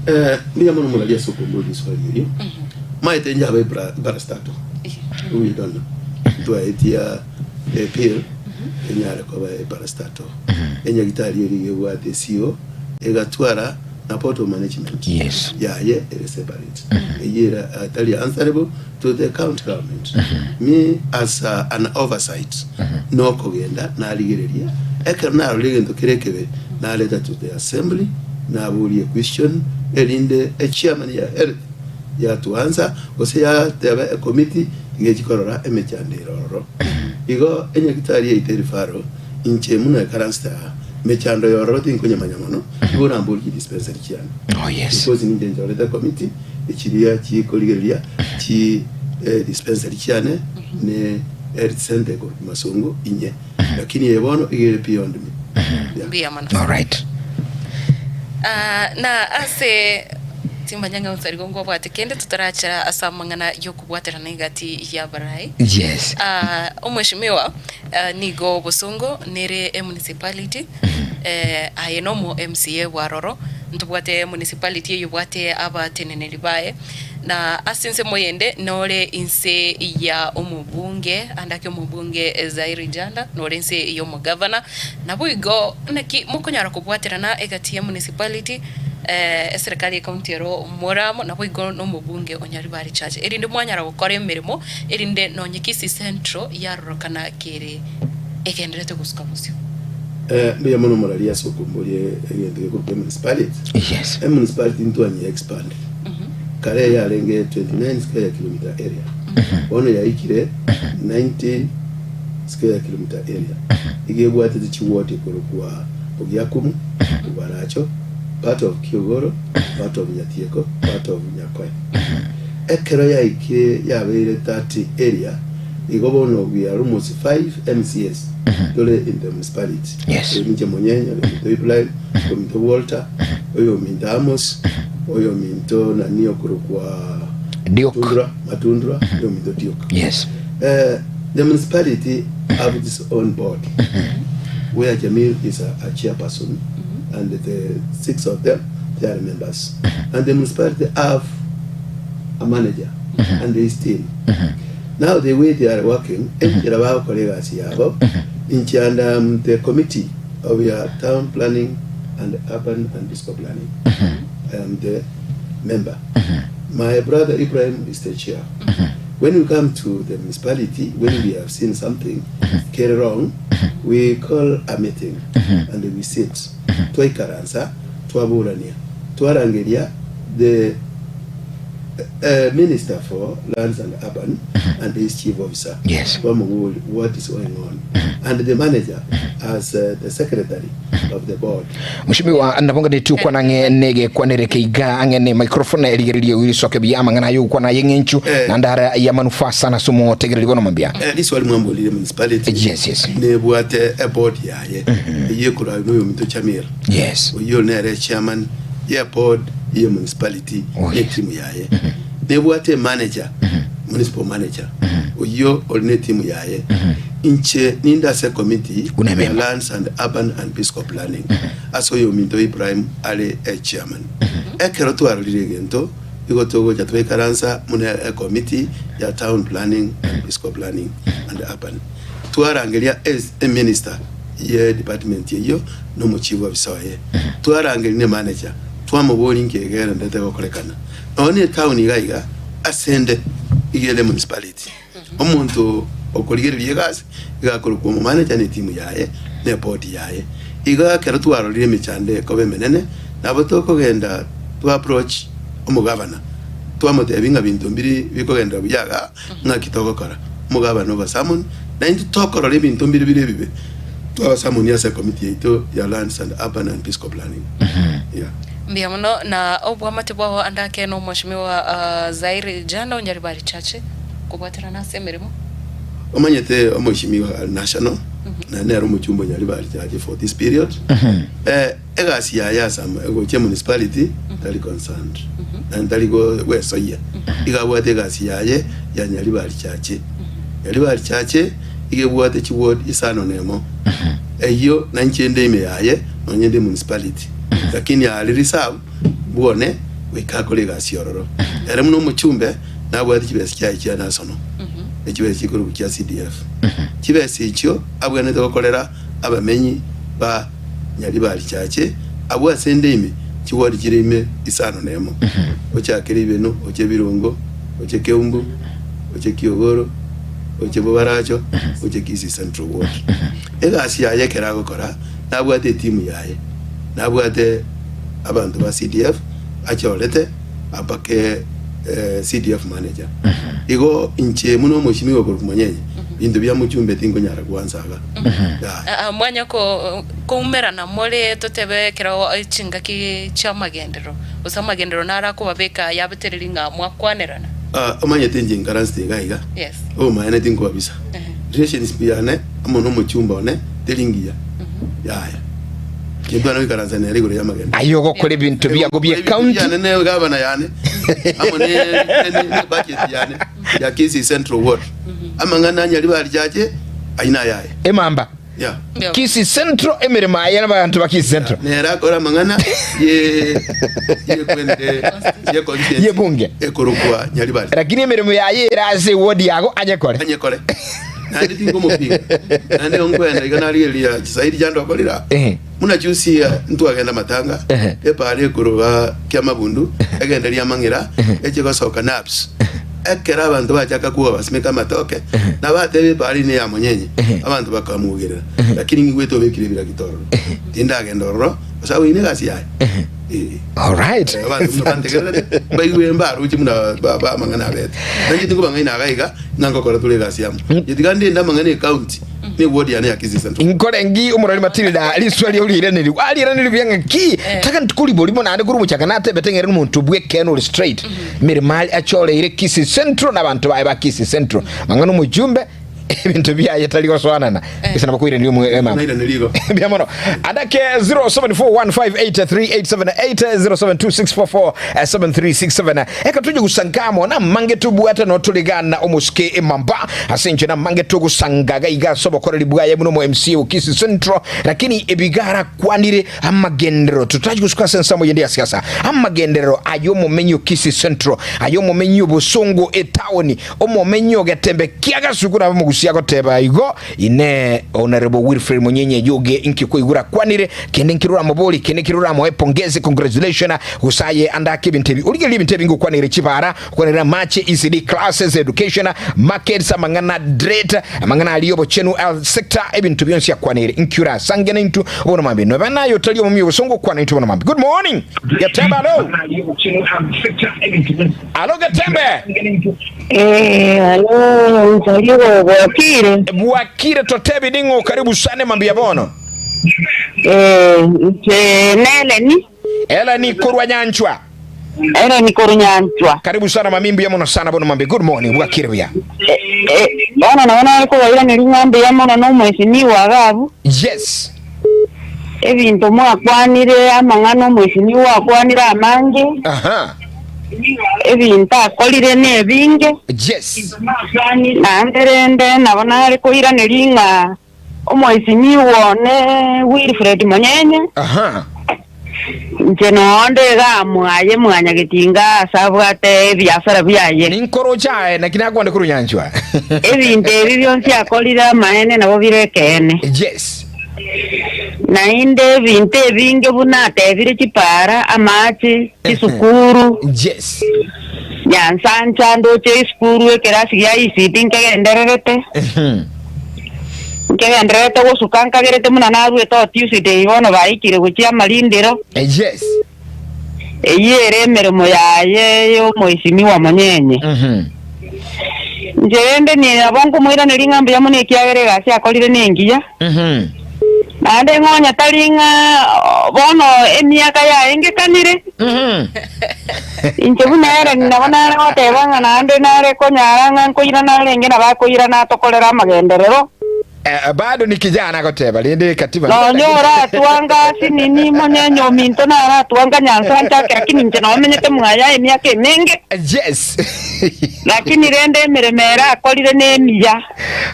Eh, mbuya mono morari ase okomboria riswali erio. Maete inche abe parastatal. We don't know. Twaetia epill enyare koba eparastatal. Enyagitari eri iga ebwate esio egatwara na portal management Yes. yaye ere separate. Eyio ere atari answerable to the county government. Me as a, an oversight nokogenda narigereria ekero narora egento kere ekebe nareta to the assembly naboria equestion erinde echairman ya health yatuansa gose yateba ecommittee iga echikorora emechando ere ororo. Igo enyagitari yaito e referral inche buna ekaransete aa. Mechando ya ororo tinkonyemanya mono, igo oramborie dispensary chiane. Oh, yes. Because ninche nchorete committee echiria chikorigereria chi eh, dispensary chiane ne health center ekorwa Masongo inye. Lakini eye bono iga ere beyond me. Yeah. Mbuya mono. All right. Ah, na ase timbanya ng'a onsarigo ngwabwate kende totarachera ase amang'ana y'okobwaterana egati y'abarai. Yes. Ah, omweshimiwa ah, nigo Bosongo nere emunicipality eh, aye nomo MCA bwaroro ntobwate municipality eywo ebwate abateneneri baye na ase ensemo eyende nore inse ya omobunge ande ake omobunge Zairi Janda nore inse ya omogavana Naboigo naki mokonyara kobwaterana egati ye municipality, eserekari ye county ero more amo, naboigo nomobunge o Nyaribari Church, erinde mwanyara gokora emeremo, erinde nonye Kisii Central yarorokana kere egenderete gosuka bosio. Mbuya mono moraria ase okomboria egento gekorokwa emunicipality. Yes. Emunicipality ntwanyia expand. Kare yarenge 29 square kilometer area. Bono yaikire 90 square kilometer area. Iga ebwatete chiward ekorokwa Ogiakumu, Obaracho, part of Kiogoro, part of Nyatieko, part of Nyakoe. Ekero yaikire yabeire 30 area, igo bono we are almost 5 MCAs tore in the municipality. Yes. Oyo ninche Monyenye, oyo ominto Ibrahim, oyo ominto Walter, oyo ominto Amos, oyo ominto nani okorokwa Duke. Matundura, Matundura, oyo ominto Duke. Yes. Eh, the municipality have its own board where Jamil is a, a chairperson and the six of them they are members. And the municipality have a manager and his team. Now the way they are working, enchera bagokora egasi yabo, inche and um, the committee of your town planning and urban and disco planning. I am the member. My brother Ibrahim is the chair. When we come to the municipality, when we have seen something carry wrong, we call a meeting and we sit. Twaikaransa, twaborania, twarangeria the minister for lands and urban and his chief officer. Yes. Twamobori what is going on and the manager as the secretary of the board. Mheshimiwa nabo ngane tukwana ng'e negekwanere keiga ang'e ne microphone erigererie oirisoke buya amang'ana aye ogokwana aye eng'encho Eh. naende ara ya manufaa sana ase omotegereri bono mambia. Eh, riswali mwamborire municipality Yes, yes. nebwate eboard yaye eyio ekorwa noyominto Chamil Yes. oyio nere chairman ye board ye municipality Oh, ne yes. team yaye nebwate manager municipal manager oyio ori ne team yaye inche ninde ase committee Buna ya ememba. lands and urban and physical planning ase oyominto Ibrahim are e chairman ekero twarorire egento igo togocha twaikaransa muna e committee ya town planning and physical planning and urban twarangeria es e minister ye department eyio na omochief officer oye twarangeria ne manager twamoboria inki egerendete gokorekana nonya ne etown iga iga asende iga ere municipality Omonto okorigereria egasi iga akorokwa omomanager ne etimu yaye na ebodi yaye. Igo ekero twarorire emechando ekoba emenene, nabo tokogenda twa approach omogavana twamotebia ng'a binto mbiri bikogenderera buya igaa, ng'aki togokora. Omogavana obasamoni, na intwe tokorora ebinto mbire bire ebibe, twabasamoni ase ekomiti yaito ya Lands and Urban and Physical Planning. Yeah. Mbuya mono na obwamate bwao ande ake nomweshimiwa Zaire Janda Onyaribari Chache. Kobwaterana ase emeremo. Omanyete omoishimiwa are national na nere omochumba o Nyaribari Church for this period. Eh, egasi yaye ase ama- gochia municipality tari concerned na tari go- gwesoyia iga abwate egasi yaye ya Nyaribari Church. Nyaribari Church iga ebwate chiward isano na emo eyio na inche inde ime yaye nonye inde municipality lakini are reserve bwone goika akore egasi ororo. Ere buna omochumbe nabwate chibesa chiaye chia nasono, ne chibesa chikorokwa chia CDF. Chibesa echio abwenerete gokorera abamenyi ba Nyaribari Chache abwo ase ende ime chiward chire ime isano nemo, ochakere Ibeno, oche Birongo, oche Keumbu, oche Kiogoro, oche Bobaracho, oche Kisii Central Ward. Egasi yaye ekero agokora nabwate etimu yaye, nabwate abanto ba CDF achorete abake CDF manager. Igo inche buna omoshimiwa okorokwa Monyenye, Binto bia mochumbe tinkonyara gwansa iga. Yaya. Ah, mwanya ko koumerana more totebe ekero chingaki chi'amagenderero, gose amagenderero naro akobabeka yabetereri ng'a mwakwanerana. Ah, omanyete inche nkaransete iga iga, Yes. obomaene tinkobabisa. Relationship yane amo nomochumba one teri ngiya. Yaya. Tintwana goikaransa nere igoro y'amagenderero. Aye ogokora ebinto biago bie Ebinto county. biane ne gavana yane amo ne ne ne budget yane ya Kisii Central Ward. Amang'ana anyari barichache ayio nayaye. Emamba. Yeah. Kisii Central emeremo aye nabanto ba Kisii Central. Nere akore amang'ana ye yekwende ye constituency Ye bunge. ekorokwa Nyaribari. Lakini emeremo yaye ere ase eward yago anyekore. Anyekore. Naende tingomopinga. Naende nkwenda iga narigereria chisaidi chiandokorire aa. Ehe. Buna chiusia ntwagenda matanga, Ehe. epaara ekoroba kiamabundu, egende riamang'ira, eche gosoka nabs. Ekero abanto bachaka kwoba basimeka amatoke, na bateba epaara eye neya monyenye, abanto bakamugerera. Lakini ng'igwete obekire ebiragita ororo. Tindagenda ororo, gose agoina egasi yaye. Eh. Alright. Abanto buna bantegererete, mbaigwe mbaroche buna ba- ba- amang'ana abete. Nainche tinkobang'aina iga iga, ng'a ngokora tore egasi amo. Inche tiga ndende amang'ana ecounty, ne ward yane ya Kisii Central. Nkore ngi omorori Matilda riswa ria oriiraneri ariiraneri buya ng'aki taka ntukori borimo naende korwa omochaka natebete ng'a ere nomonto bw'ekeene ore straight emeremo aria achoreire Kisii Central na abanto baye ba Kisii Central mang'ana omojumbe ebinto biaye tari gosoanana gose nabo koiraneria omwe emama Nairaneria igo. mbuya mono adake 0741583878 0726447367 eka toje gosangamo namange tobwate no toregana omosike emamba Ase inche namange togosangaga iga ase obokoreri bwaye buna omo MCA o Kisii Central, lakini ebiga arakwanire amagenderero totachi gosuka ase ensemo yende ya siasa. Amagenderero aye omomenyi o Kisii Central, aye omomenyi o Bosongo etaoni, omomenyi o Getembe kia Gasuku nabe omogusia agoteba igo, Inee Honourable Wilfred Monyenye Yoge inki koigura akwanire? Kende nkere oramobori, kende nkere oramoe pongezi, congratulation, gose aye andake ebinto ebi. Origererie ebinto ebi ngokwanere chibara, Okwanera amache, ECD classes, education, markets, amang'ana dread, amang'ana aria obochenu, health sector, ebinto bionsi akwanere. Inki orasange naintwe bono mambia? Noba naye otari omomi obosongo okwana naintwe bono mambia. Good morning. Getembe alo. Alo Getembe. Eh, alo, Nsarigo, bwakire? Bwakire totebi ning'o karibu sana mambia bono. Eh, nche Neleni. Eleni korwa Nyanchwa. Ere nikorwa Nyanchwa. Karibu sana mami mbuya mono sana bono mambi good morning bwakire buya. Eh, eh, bono nabo nare kobairaneria ng'a mbuya mono na omweshimiwa Agabu. Yes. Ebinto mwakwanire amang'ana omweshimiwa akwanire amange. Aha. Ebinto akorire nebinge. Yes. Naende rende nabo nare koiraneria ng'a Omoisinigwa one Wilfred Monyenye, Aha. inche nonde iga mwaye mwanyagetinga ase abwate ebiasara biaye. Ninkoroche aye, naki nakwande korwa nyanchwa. Ebinto ebi bionsi akorire amaene nabo bire ekeene. Yes. Naende ebinto ebinge buna atebire chipaara, amache, chisukuru, Yes. Nyansancha ndoche esukuru ekerasi gia ECD nkegendererete. Nkegendererete gosuka nkagerete buna naruete o Tuesday bono baikire gochia amarindero. Yes. Eyio ere emeremo yaye y'omoisimigwa monyenye. Inche rende nabo nkomoiraneria ng'a mbuya mono ekiagera egasi akorire nengiya. Naende ng'onya tari ng'a bono emiaka yaye ngekanire. Inche buna ere nabo nare goteba ng'a naende nare konyara ng'a nkoirana arenge nabo akoirana atokorere amagenderero. Eh, bado ni kijana agoteba rende katiba Nonya oratwanga ase nini monyenye ominto naratwanga nyansa nchake lakini inche nomenyete mwaya emiaka emenge. Yes. Lakini rende emeremo ere akorire nemiya.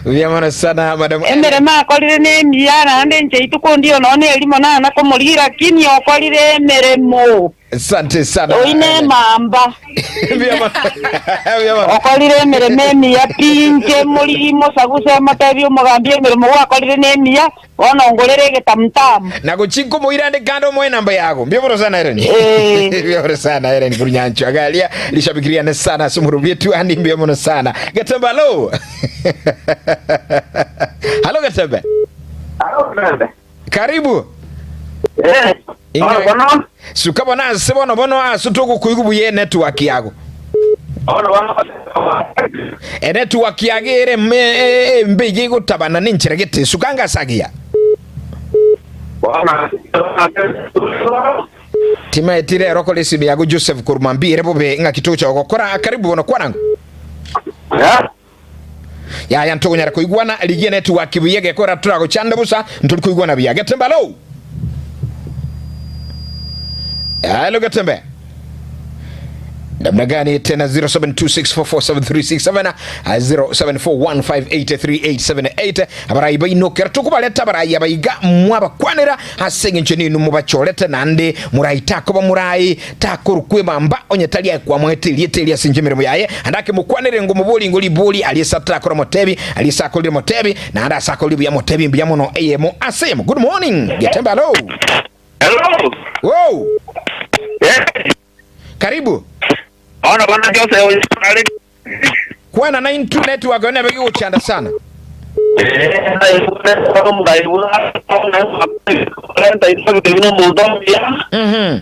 Buya mono sana madam. Emeremo akorire nemiya naende inche rituko ndio nonya nerimo nana komorigia lakini okorire emeremo. Asante sana. Oine emamba. Buya mono. Buya mono. Okorire emeremo emiya pi inche morigie mosaguse motebie omogambi emeremo gwakorire nemiya Bono ngorere egetamutamu. Na gochia nkomoira ande kande omoe enamba yago. Mbuya mono sana Helen. Eh. Mbuya mono sana Helen korwa Nyanchwa garia rishabiki riane sana ase omorobio etuani mbuya mono sana. Getembe alo. Halo Getembe. Alo, Getembe. Karibu. Eh, Inga- bono, Suka bono ase bono bono ase togokoigwa buya enetwork yago. Enetwork yage ere embe iga egotabana nenchera gete suka anga ase agiya. Timaeti rero kore esimi yago Joseph korwa mambia ere bobe ng'aki togocha gokora karibu bono kwana ng'o. Yaya ntogonyara koigwana rigia network buya gekora toragochanda bosa ntori koigwana buya Getembe alo. Halo Getembe. Namna gani tena 0726447367 0741583878 abarai baino kero tokobareta abarai abaiga mwabakwanera ase eng'encho ninu mobachorete naende morai takoba morai takorokwa emamba onye tari aye kwamoete erieta eri ase enchera emeremo yaye ande akemokwanere ngo mobori ngo ribori aria ase atarakora motebi aria ase akorire motebi naende ase akorire buya motebi mbuya mono eyemo ase eyemo good morning Getembe hallo Hello. Wow. Eh. Karibu. Ona bana Jose oyo are. Kwana na into network yone begi gochanda sana. Mhm. Mhm.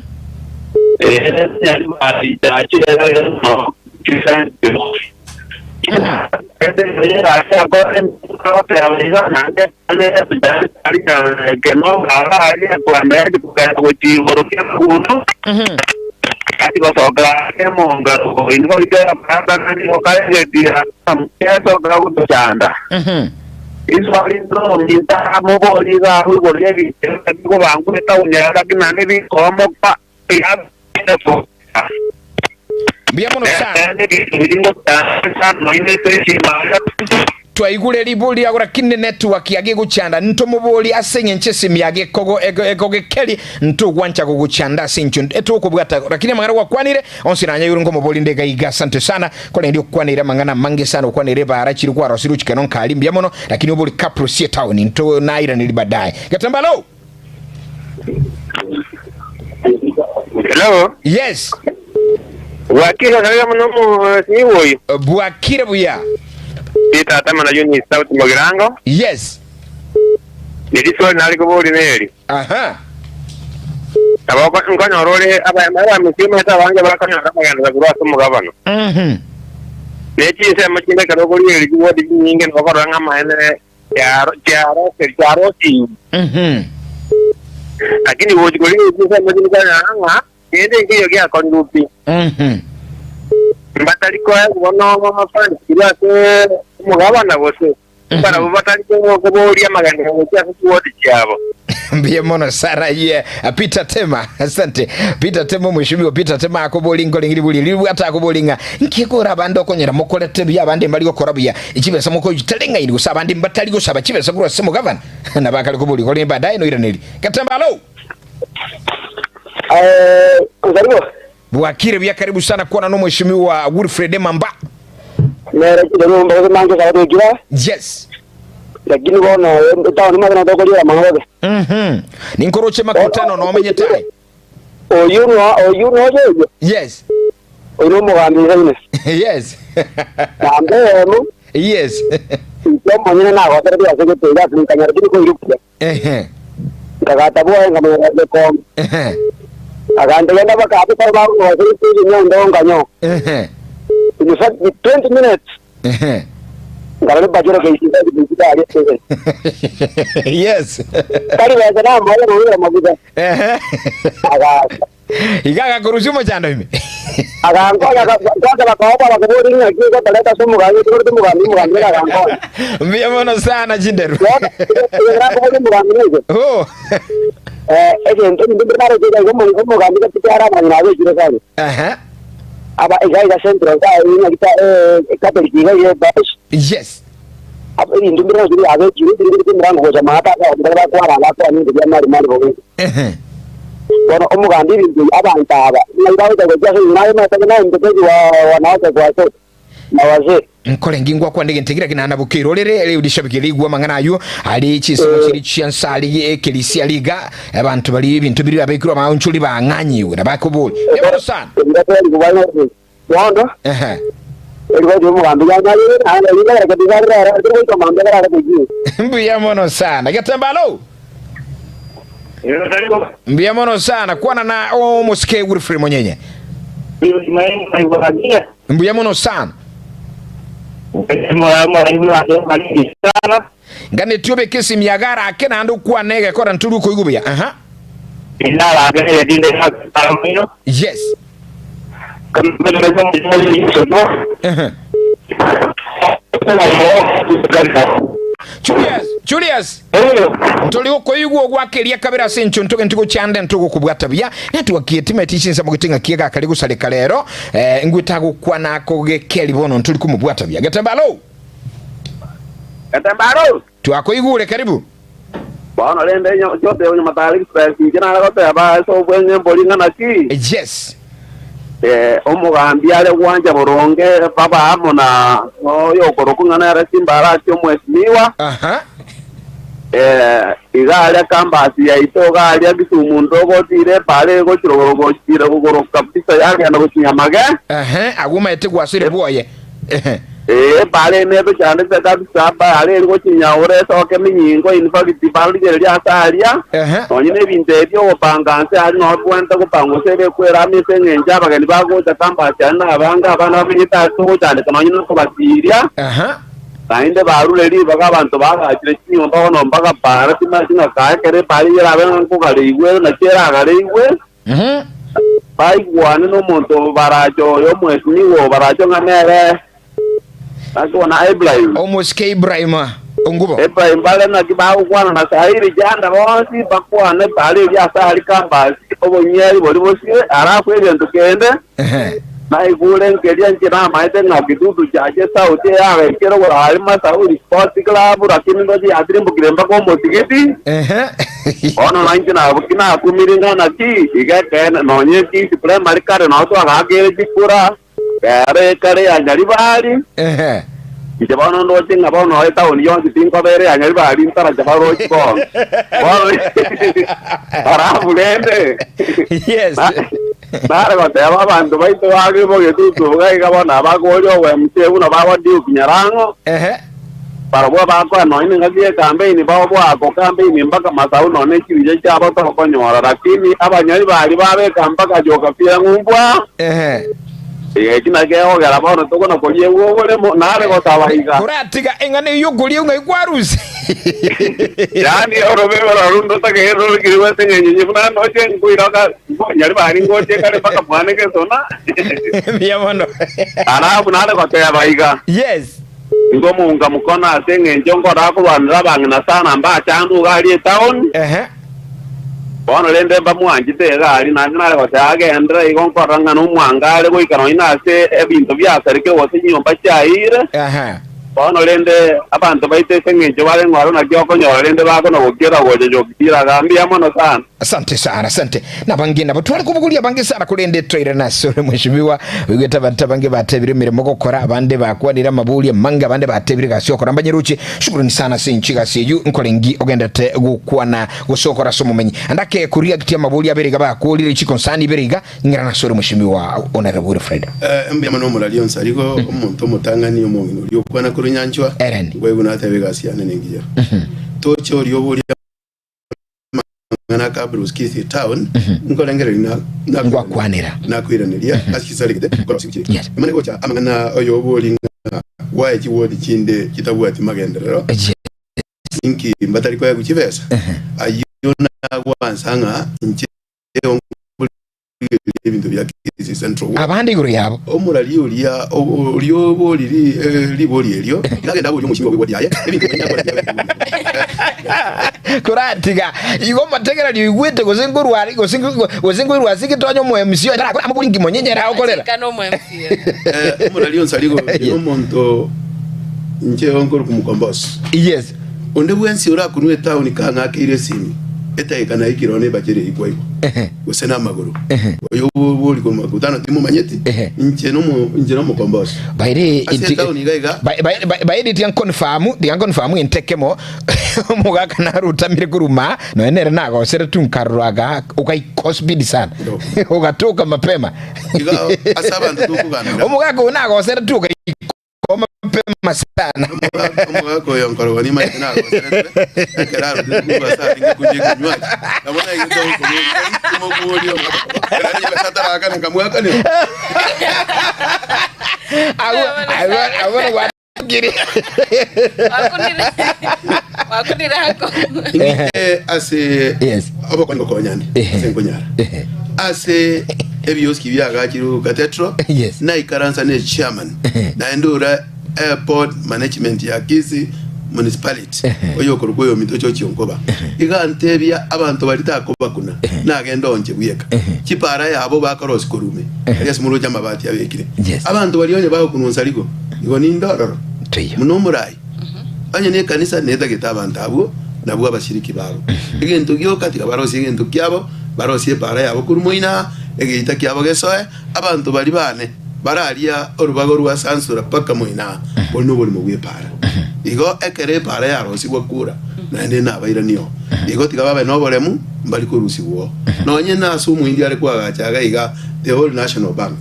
Mhm. Mbuya mono sana. Twaigure ribori riago lakini network yage egochanda ntomoborie ase eng'encho esimi yage ekogo ego egogekeri ntogwancha gogochanda ase encho etokobwata lakini amang'ana gwakwanire onsi nanyaigure nkomoborie nde iga iga asante sana korende okwanire amang'ana amange sana okwanire ebara chiri kwarosire ochike nonkari mbuya mono lakini obori kaprusie town nto nairaneri baadaye Getambalo. Hello. Yes. Bwakire kabisa muno omosinyi oyo. Bwakire buya. Tata mana Eunice Sauti Mogirango. Yes. Neriswali nari kobori neri. Aha. Nabo nkonyora ore abamisia omanyete abange bakonyora amagenderero korwa ase omogabano. Mhm. Ne chinsemo chinde ekero okorigereria chibwati chinyinge nabo okorora ng'a amaene chiarosiigwe. Lakini gochia korigereria chinsemo chinde kwanyora ng'a kende nkeiyo giakorirwe pi. Mbatari koegwa nobofansi korwa ase omogabana gose mbarabwo batari koboria amagenderero gochia ase chiwodi chiabo. Mbuya mono sana ye Peter Tema asante Peter Tema mheshimiwa Peter Tema akobori nkore ngiri buri ribwata akobori ng'a nki kora abande okonyora mokorete buya abande mbari gokora buya chibesa mokochitereng'aini gose abande mbatari gosaba chibesa korwa ase omogavana nabo akare kobori korende baadaye noiraneri Gatemba alo Karibu. Bwakire buya karibu sana kwana no mheshimiwa Wilfred Mamba Nere karibu mbago mange sabato Yes Lakini bono etaoni magana tokoriera mang'ana Mhm. Ninkoroche makutano nomenyete aye. Oyio no oyio noyo oyio. Yes. Oyio nomogambi isaine. Yes. Namba eyemo. Yes. Inche omonyene nagoteretie ase egete iga ase nkanyora tindi koirukia. Ehe. Nkagata bwoye nkamanya gekombe. Ehe. Agantegia ng'a bakabe ekero bagosoa ase enyomba nkanyoa. Ehe. In fact, 20 minutes. Ehe. Nkarora ebachero KCB ase aria station. Yes. Tari besa namoa koigora maguta. Ehe. Agacha. Iga agakorusia omochando ime. Agankonya kwanza bakaoba bakaboria ng'a naki gotareta ase omogambi tokorete omogambi omogambi ere agankonya. Mbuya mono sana chinderu. Bono ekero nakoboria omogambi nigo. Oh. Eh, egento ebinto mbire naroche iga iga omogambi gati are abang'ina abechire sana. Aha. Aba iga iga central iga ng'a eh Catholic iga iga parish. Yes. Aba ebinto mbire naroche abechire ebinto bire emerango gocha maate ase abanto baria bakwara bakwana ebinto bia mali mali bobe. Ehe. Bono omogambi ebinto ebi abanto aba ng'ai bagocha gochia ase enyuma aye omanyete naye mtetezi wa wanawake kwa wazee na wazee. Nkore ngingwa kwande gento egira kinana bokeire orere ere rishabiki rigwa amang'ana aywo ari chinsemo chiri chiansa ari ekerisia riga abanto bari ebinto biri babekirwe abaonchori bang'anyiwe na bakobori mbuya mono sana. Bono Ehe. Mbuya mono sana Getembe alo. Mbuya mono sana kwana na omosike Wilfred Monyenye. Mbuya mono sana. Sana. Nganetie obeke esimi yago arake naende okwane egekora ntori okoigwa buya. Aha. Yes. Ehe. Julius, Julius. Ntori okoigwa ogwaka eria kabere ase encho ntoge ntigochande ntogokobwata buya. Network ye timeti chinsa mogete ng'aki egakare gosareka rero. Eh, ngwete agokwana akogekeri bono ntori komobwata buya. Getembe alo. Getembe alo. Twakoigure karibu. Bono rende Jose onye Express inche nare goteba ase obweng'e mbori ng'a naki. Yes. Omogambi are gwancha boronge baba amo na oyokorokwa ng'a nere Simbarati omwesimigwa. Aha. Iga aria kambasi yaito iga aria Kisumu ntogotiire epaara egochira gochira gogoro kabisa yagenda gochia Nyamage. Ehe, agwo omanyete gwasire bwoye. Ehe. Ee, epaara eye netochandete kabisa, epaara eri gochia Nyaura esoke Minyingo, in fact barigereria ase aria, Ehe. nonye na ebinto ebi ogopanga nse aria noo bwenerete gopangwa gose ebekwe erami ase eng'encho abageni bagocha kambasi aria nabange abana bamenyete ase togochandeka nonye na okobasiria. Aha. Naende barure ribaga abanto baagachire chinyomba bono mbagapaara timanyeti ng'a kae ekero epaara eyio erabe ng'a nkogareigwe ere naki eragareigwe. Baigwane nomonto o baracho oyo omwesimigwa o baracho ng'a nere naki bono Ibrahim. Omosike Ibrahim ongubo. Ibrahim bare naki bagokwana na Sairi janda bonsi bakwane epaara eria ase ari kambasi obonyieri boria bosire alafu egento kende. Naigure nkeria inche namaete ng'a Kitutu Chache sauti eyagaikire oborari Masauri Sports Club lakini ndoche yatirimbokire mpaka omosigiti. Bono nainche naboki nakumire ng'a naki iga ekeene nonye Kisii Primary kare nao twagakeire chikura rero ekare ya Nyaribari. Inche bono ndoche ng'a bono etaoni yonsi tinkoba ere ya Nyaribari ntaracha barochi bono. Bono alafu rende Yes. Nare goteba abanto baito bage bogetutu iga iga bono abakoria obwemchie buna baba Duke Nyarang'o, Ehe. barabwo bakoa nonya nengaki y'ekampeini bao boako kampeini mpaka Masau nonya ne chibicha chiabo tokonyora lakini abanyori baria babeka mpaka Joka Piang'umbwa. Ehe. Eki nakio gekogera bono tokona koriegwa oboremo, nare gosaba iga. Koratiga eng'ana eyio okoria ng'ai kwarusia. Yaani orobebe rorwo ndotagere rorokirwe ase eng'encho inye buna ndoche nkoiroka nyaribari ngoche kare mpaka mwane gesona. Mbuya mono. Alafu nare goteba iga. Yes. Nkomounga mokono ase eng'encho nkora korwanera abang'ina sana mbachandwe iga aria etown. Ehe. Bono rende mbamwanchete iga aria, naende nare goteba agenderere igo nkorora ng'a nomwango are goika nonya nase ebinto biasarekire gose chinyomba chiaeire. Aha. Bono rende abanto baito ase engencho bare ng'oro naki okonyora rende bakona gokiera gocha Jokitira mbuya mono sana. Asante sana, asante. Nabange nabo tware kobogoria abange sana korende twairana ase ore mweshimiwa oigwete abanto abange batebire emeremo gokora abande bakwanire amabori amange abande batebire gasi okora mbanyeroche shukurani sana ase inche gasi eyio nkorengi ogenderete gokwana gose okora ase omomenyi ande ake koreactia amabori abere iga bakorire chikonsani ibere iga ng'irana ase ore mweshimiwa Honorable Wilfred. Mbuya mono omorari onsi ariko omonto omotang'ani omong'ina oria okwana korwa nyanchwa Eren. nkoigwa natebe egasi yane nengiya toche oria oboria amang'ana a Kabros Kisii town nkorengereria na Ngwakwanera. nakoiraneria ase chisarigete korosia chire Yes. emane gocha amang'ana oyo obori ng'a gwaye chiwodi chinde chitabwati magenderero Yes. inki mbatari koegwa chibesa ayio nagwansa ng'a inche nkorigereria ebinto bia Kisii Central Ward. Abande igoro yabo. Omorari oria oria oboriri ribori erio nagenda aborie omochie obo ewodi yaye ebinto binde akore biabe ribori erio. Koratiga igo omotegereri oigwete gose nkorwa gose gose nkoirwa ase egetonyo omo MC oye tarakore amobori nki monyenye ere agokorera. Achika no mo MC. Omorari onsi aria igoro nomonto inche nkoruka omokombosi. Yes. Onde bwensi orakunwe etaoni kang'akeire esimi, etageka naikire one ebacheri eyio kwaigwa, gose namagoro. Oyo bori korwa makutano timomanyeti, inche nomo inche nomokombosi. Baire Ase etaoni iga iga. Baire tiga nconfirm, tiga nconfirm intekemo omogaka narutamire korwa maa nonya nere nagosere tu nkarora aga ogaika speed sana ogatoka mapema Iga ase abanto tokogambera. Omogaka oyo nagosere tu ogaika mapema sana. Omogaka oyo nkorogwa nimanyete nagoseretwe, ekero arutire korwa ase arenge konywa ekenywaji, nabo naigete okoboria, timoboria omogaka, ekero nigo ase atarakane nkamwakanera. Agwo agwo agwo gwakire. Wakunire. Wakunire ako. Ing'ike ase Yes. obokonyi ngokonyane Ehe. ase nkonyara Ehe. ase ebioski biagachirwe cathedral Yes. naikaransa ne chairman Ehe. naende ora airport management ya Kisii municipality Ehe. oyokorokwa oyominto George Onkoba iga antebia abanto baria takobakuna nagenda onche bweka chipara yabo bakorosia korwa ime aria ase moroche amabati abekire Yes. abanto baria onye bagokunwa nsarigo igo ninde ororo Taiyo. buna omorai onye ne ekanisa netagete abanto abwo nabwo abashiriki babo egento gioka tiga barosie egento kiabo barosie epara yabo korwa moina egeita kiabo gesoe abanto baria bane Bararia orubago rwa sansura mpaka moina, boria noborimo bw'epaara. Igo ekero epaara yarosigwa kura, naende nabairanie oo. Igo tiga babe noboremu, mbari korusigwa oo. Nonye nase omoindi are koagacha iga iga the old National Bank,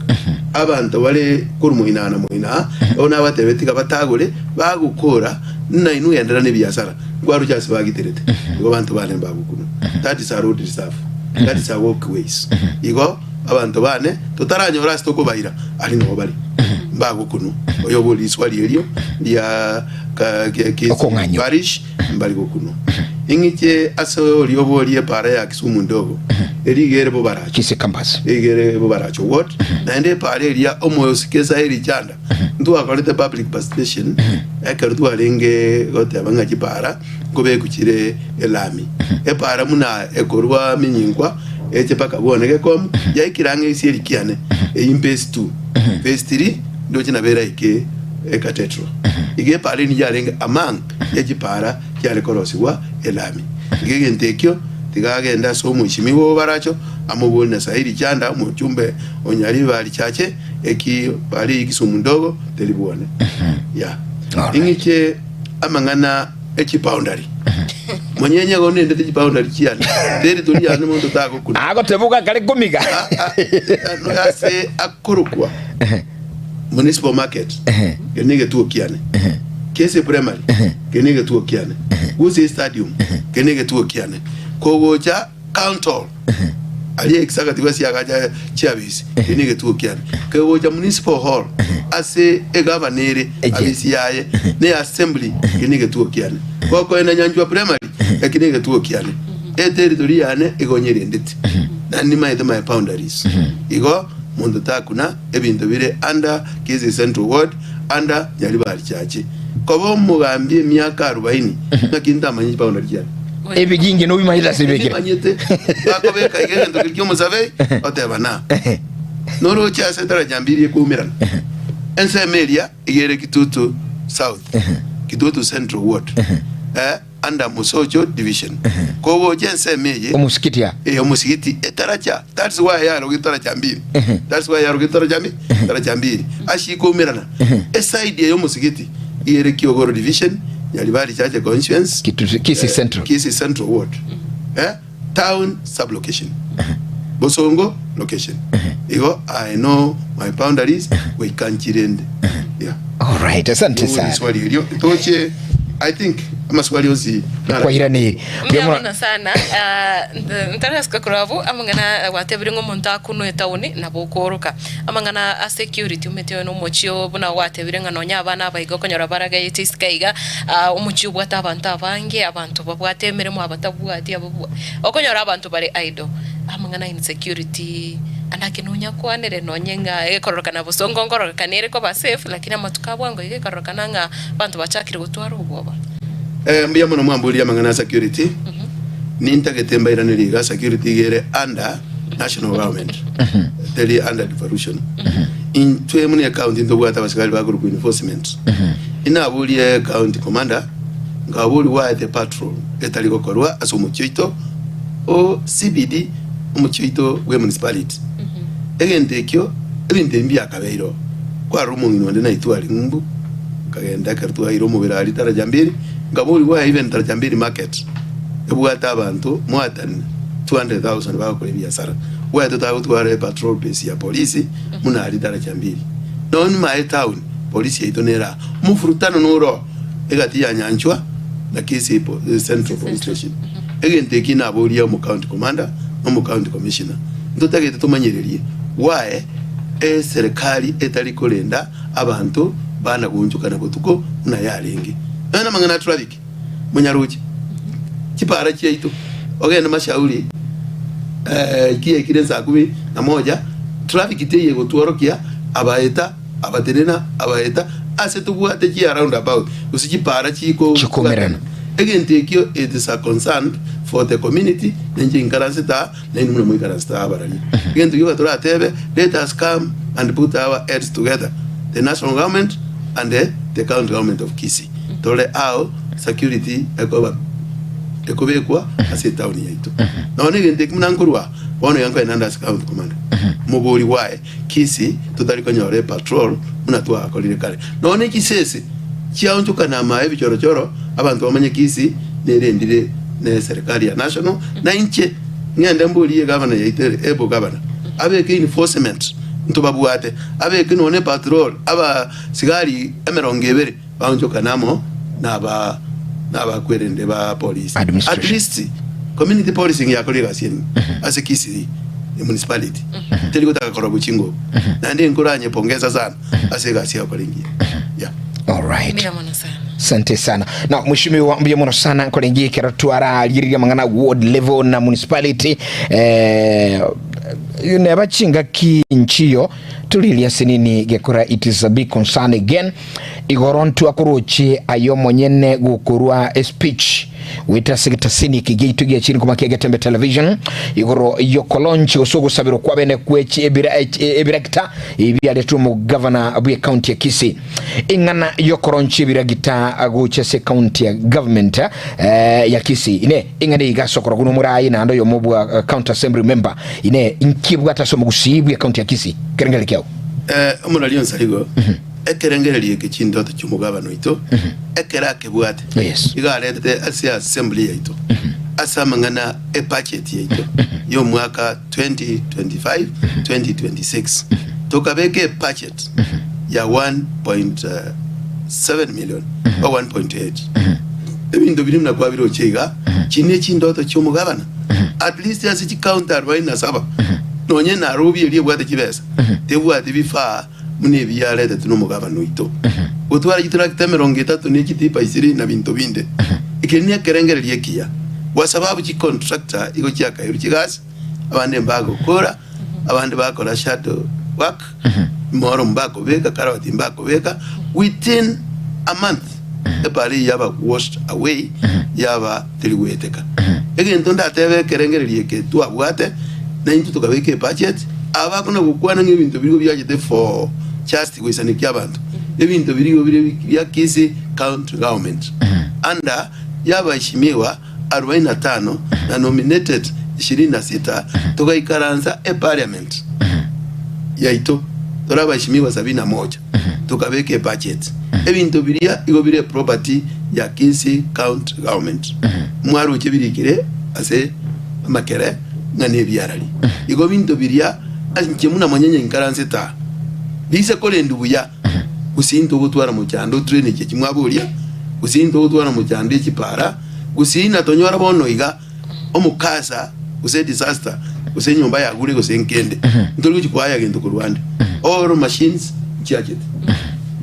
abanto bare korwa moina na moina, bono nabatebie tiga batagore, bagokora, nainwe genderera nebiasara, nkwaroche ase bagiterete. Igo banto bane mbagokunwa. That is a road reserve. That is a walkways. Igo. Abanto bane totaranyora ase tokobaira, aria nao bare, mbagokunwa. Oyo bori riswali erio ria Kisii Okong'anywa. Parish mbari gokunwa. Ing'iche ase oria oborie epara ya Kisumu ndogo, eria iga ere Bobaracho. Kisii campus. Iga ere Bobaracho ward, naende epara eria omoyosike Israel Chanda, ntwakorete public participation ekero twarenge goteba ng'a chipara nkobekwa chire elami. Epara buna ekorwa Minyinkwa Eche mpaka bwone gekomu yaikire ang'e ase erikiane eyio phase 2 phase 3 ndoche nabo eraike ecathedral iga epara eni yarenge among ye chipara chiare korosigwa elami iga egento ekio tiga agende ase omoishimiwa obaracho amobori na Sairi Chanda omochumbe o Nyaribari Chache eki para eyio Kisumu ndogo teri bwone yeah Alright. ing'iche amang'ana echiboundary Monyenye igo nendete chiboundary chiane, territory yane monto tagokuna. Agotebuka kare komiga. A- a- a- ase akorokwa municipal market eke negetuo kiane Kese primary eke negetuo kiane Gusii stadium eke negetuo kiane kogocha council aria executive ase agacha chiabisi eke negetuo kiane kegocha municipal hall ase egavana ere abisi yaye ne assembly eke negetuo kiane gokoenda nyanchwa primary eke negetuo kiane eteritori yane igo nyerendete na nimaete my boundaries igo monto takuna ebinto bire under Kisii Central Ward under Nyaribari Chache koba omogambi emiaka arubaini ng'aki ntamanye chiboundary chiane. Ebigingi nobimanyete ase ebekire. Nimanyete bakobeka iga egento keria ki'omosabei oteba na noroche ase edaraja mbiri ekoumerana ensemo eria iga ere Kitutu South Kitutu Central Ward eh, under Mosocho Division kogocha ensemo eye Omosikiti aa. eh, omosigiti etaracha that's why yarogete etaracha mbiri that's why yarogete etaracha mbi etaracha mbiri ase ikoumerana eside eye omosigiti iga ere Kiogoro Division Nyaribari Chache Constituency Kitutu Kisii Central. Kisii Central Ward eh, town sub location Bosongo location igo I know my boundaries goika nchirende yeah. Alright, asante Nigo sana. riswali erio toche I think amaswali onsi nara- Kwairaniri. Mbuya mono sana Ah, nt- ntarasika korwa abwo amang'ana gwatebire ng'a omonto akunwe etaoni nabo okooroka amang'ana a security omanyete oyo na omochie oo buna gwatebire ng'a nonya abana aba iga okonyora baragaete isiko iga ah, omochie obwate abanto abange abanto babwate emeremo abatabwati ababwa okonyora abanto bare idle amang'ana a insecurity ande ake nonyakwanere nonye ng'a ekororokana bosongo nkororokana ere koba safe lakini amatuko a bwango iga ekororokana ng'a abanto bachakire gotwara obwoba. Eh, mbuya mono mwamboria amang'ana a security nintagete mbairanerie iga security iga ere under national government teri under devolution intwe muna ecounty ntobwate abasigari bakorokwa enforcement inaborie county commander nkaboria why the patrol etari gokorwa ase omochie oito o CBD omochie oito bwe municipality egento ekio ebinto ebi mbiakabeire oo kwarora omong'ina onde naitwe aria ng'umbu Nkagenda ekero twaeire omobere aria Daraja Mbili, nkaborigwa even Daraja Mbili market ebwate abanto more than 200,000 bagokora ebiasara. Why totagotwara epatrol base ya polisi buna aria Daraja Mbili? Nonye nyuma ya etown polisi yaito nere aa. Omofurutano noro oo egati ya Nyanchwa na Kisii po Central Police Station. Egento eki naboria omo county commander na omo county commissioner ntotagete tomanyererie why. Eserekari etari korenda abanto bana goonchokana botuko buna yarenge. Nonya namang'ana a traffic, monyaroche chipara chiaito, ogende mashauri kiyaikire nsaa kumi na moja, traffic teiyo egotworokia abaeta, abatenena, abaeta, ase tobwate chia round about gose chipara chiko Chikomerana. Egento ekio it is a concern for the community, na inche inkaransete aa, Nainwe buna moikaransete aa abararia. Egento gioka toratebe, let us come and put our heads together, the national government and the county government of Kisii, tore ao security ekoba ekobekwa ase etown yaito. Nonya egento eki buna nkorwa aa, bono iga nkoenda ande ase county commander, omobori bwaye Kisii totari konyora epatrol buna twagakorire kare. Nonya chisese chiaonchokana amaye ebichorochoro, abanto bamanye Kisii nerendire ne serikali ya national, na inche ng'ende mborie egavana yaito ere able governor abeke enforcement ntobabwate, abeke nonya epatrol abasigari emerongo ebere baonchokane amo naba nabakwerende ba polisi. At Administration. least community policing yakorire egasi ime ase Kisii municipality teri gotaka korora bochingo naende nkoranyepongeza sana ase egasi yakora engiya yeah. Alright. Mbuya mono sana. Asante sana. Na mheshimiwa mbuya mono sana nkorengia ekero twararigereria amang'ana ward level na municipality eh, neba chingaki nchiyo toriria ase nini gekora it is a big concern again igoro ntwakoroche aye omonyene gokorwa a speech goeta ase getasini eke giaito giachire nkoma kia Getembe Television igoro yokolonchi gose ogosabirwa kwabene kwe ebirakita ebiaretwe omogavana bwe county ya Kisii ing'ana yokoronchia ebiragita gocha ase county ya government eh, ya Kisii ine ing'ana iga ase okorogwa nomorai naende oyomo bwa eh, county assembly member ine inki ebwate ase omogusii bwe county ya Kisii kerengeri kiao Eh, omorari onsarigo Ekerengererio eke chindoto chi'omogabane oito ekero akebwate, Yes. igo aretete ase assembly yaito ase amang'ana e budget yaito y'omwaka 2025 2026 tokabeka e budget ya 1.7 million o 1.8 ebinto biria buna kwabiroche iga chine chindoto chi'omogabana at least ase chicounty arobaini na saba nonye Nairobi eria ebwate chibesa tebwati bifaa buna ebi yaretetwe nomogabane oito, gotwara chitrakta emerongo etato ne chitipa isiri na binto binde. Ekeri nekerengererio ekiya, gwa sababu chicontractor igo chiakairwe chigasi, abande mbagokora, abande bakora shadow work, moro mbakobeka, karoti mbakobeka, within a month epara eyio yaba washed away, yaba teri goeteka. Egento ndatebe ekerengererio eke twabwate, naintwe tokabeka ebudget, aba bakona gokwana ng'a ebinto birigo biachete for just goisanekia abanto, ebinto birigo bire bia Kisii County Government under y'abaheshimiwa arobaini na tano na nominated ishirini na sita, togaikaransa eparliament yaito tore abaheshimiwa sabini na moja. Tokabeka ebudget ebinto biria igo bire eproperty ya Kisii County Government. Mwaroche birikire ase amakere ng'a nebiarari. Igo binto biria inche buna monyene inkaransete aa bise korendwa buya gose into ogotwara mochando drainage echi mwaboria gose into ogotwara mochando echipara gose inatonyora bono iga omokasa gose edisaster gose enyomba yagure gose nkende ntori gochi koaya gento korwa ande all machines nchiachete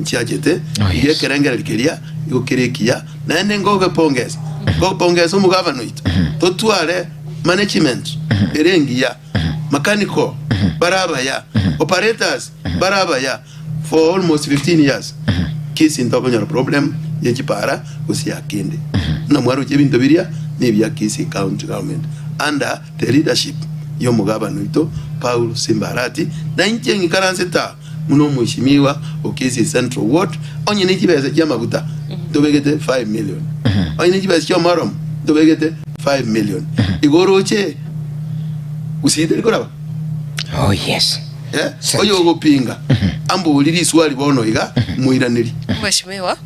nchiachete Oh, iga yes. ekerengereri keria igo kere ekiya naende ngogepongesa ngopongesa omogavana oito totware management ere engiya mechanical bare abaya operators bare abaya For almost 15 years Kisii ntokonyora problem ye chipara gose ya kende. Buna mwaroche ebinto biria nebia Kisii County Government under the leadership ya omogabana oito Paul Simba Arati na inche ng'ikaransete aa buna omweshimiwa o Kisii Central Ward onye ne chibesa chia amaguta ntobegete 5 million onye ne chibesa chia omoromo ntobegete 5 million igo oroche gusii teri koraba. Oh yes. Eh, Sente. oyogopinga ambori riswali bono iga moiranerie. Mheshimiwa,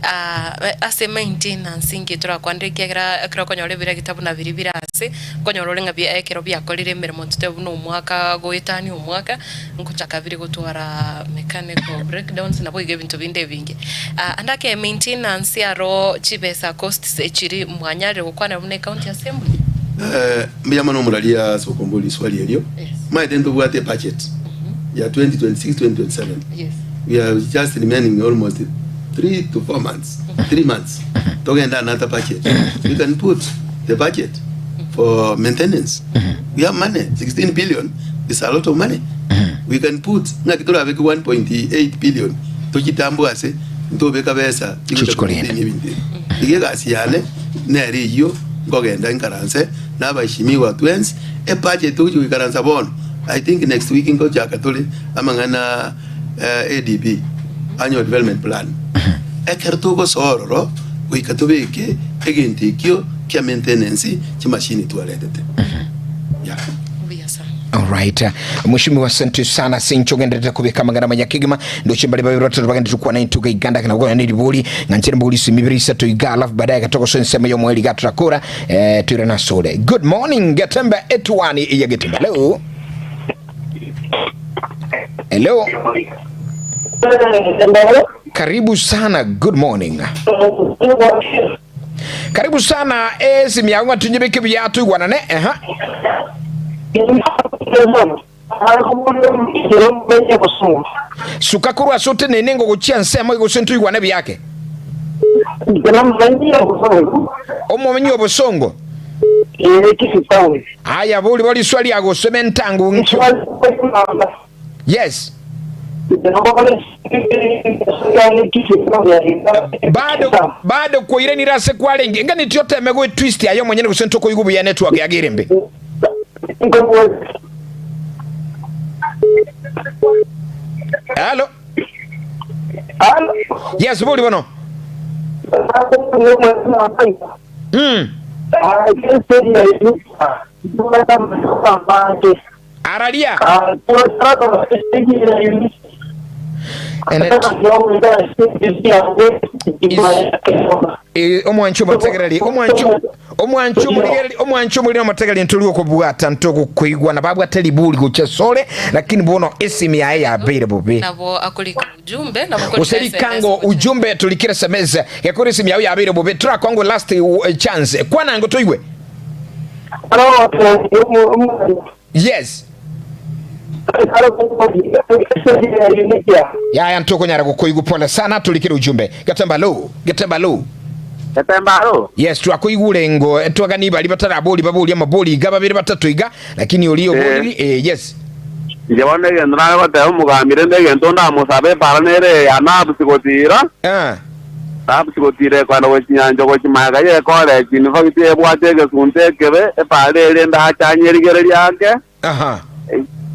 ah, ase maintenance inki torakwanere ekiagera ekero okonyora ebiragita buna biria bire ase, okonyora ore ng'a bia ekero biakorire emeremo ntotebe buna omwaka goetania omwaka, nkochaka bire gotwara mechanical breakdowns naboigo ebinto binde ebinge. Ah, ande ake maintenance aro chibesa costs echiri mwanyarire gokwanera buna ecounty assembly? Eh, mbuya mono omoraria ase okombora riswali erio. Yes. Maete ntobwate ebudget. ya 2026 2027 Yes. we are just remaining almost 3 to 4 months 3 months togenda another budget we can put the budget for maintenance we have money 16 billion is a lot of money we can put ng'aki torabeke 1.8 billion tochitambo ase ntobeka besa Chichi korenda. ebinto ebi iga egasi yane nere eyio nkogenda nkaranse na abaheshimiwa twensi ebudget togochi goikaransa bono I think next week nkochaka tore amang'ana ADP annual development plan ekero togosoa ororo goika tobeke egento ekio kia maintenance chimashini twaretete yeah. Mbuya sana. Alright. Mheshimiwa asante sana sincho genderete kubika amang'ana manya kegima ndoche mbare babere batatu bagenderete kwana into Uganda kana gokwana neribori ng'anchere mbori ase emibere isato iga alafu baadaye gatogosoa ensemo yomoeri gatorakora eh, toirane asore. Good morning Getembe etuani ya Getembe. Hello. Hello. Karibu sana good morning. Karibu sana esimu yago ng'a tunyebeke buya toigwanane eha. Suka korwa ase otenene ngogochia nsemo gose ntoigwane buya ake. Omomenyi obosongo. Aya bori bo riswa ria gosoma entangu nkio. Yes. Bado bado koiranire ase kwarenge enga nitio oteme goe twist aye omonyene gose ntokoigwa buya network yago ere mbe. Halo. Yes, bori bono. Mm. Araria. Omwancho omotegereri omwancho omwancho omorigereri omwancho omoriri omotegereri ntori okobwata ntogokoigwa na babwate riburi gochia sore lakini bono esimi yaye yabeire bobe. Nabo akorika ujumbe nabo akorika Gose SMS rikango gochia. ujumbe torikere sms gekore esimi yao yabeire bobe torakwango last chance kwana ango toigwe. Yes. Yaya ntokonyara gokoigwa pole sana torikere ujumbe Getemba lo Getemba lo. Getemba alo. Yes twakoigure ngo twagani bari batarabori babori amabori iga babere batato iga lakini oria oboriri eh yes. Inche bono egento nare goteba omogambi rende egento ndamosabe epara nere eya Nabsi gotiira, Ah. Nabsi gotiira ekoenda gochia chinyancha gochia magega y'ekorechi, in fact ebwate egesunte ekebe, epara eria ndache anyerigererie ake, Aha.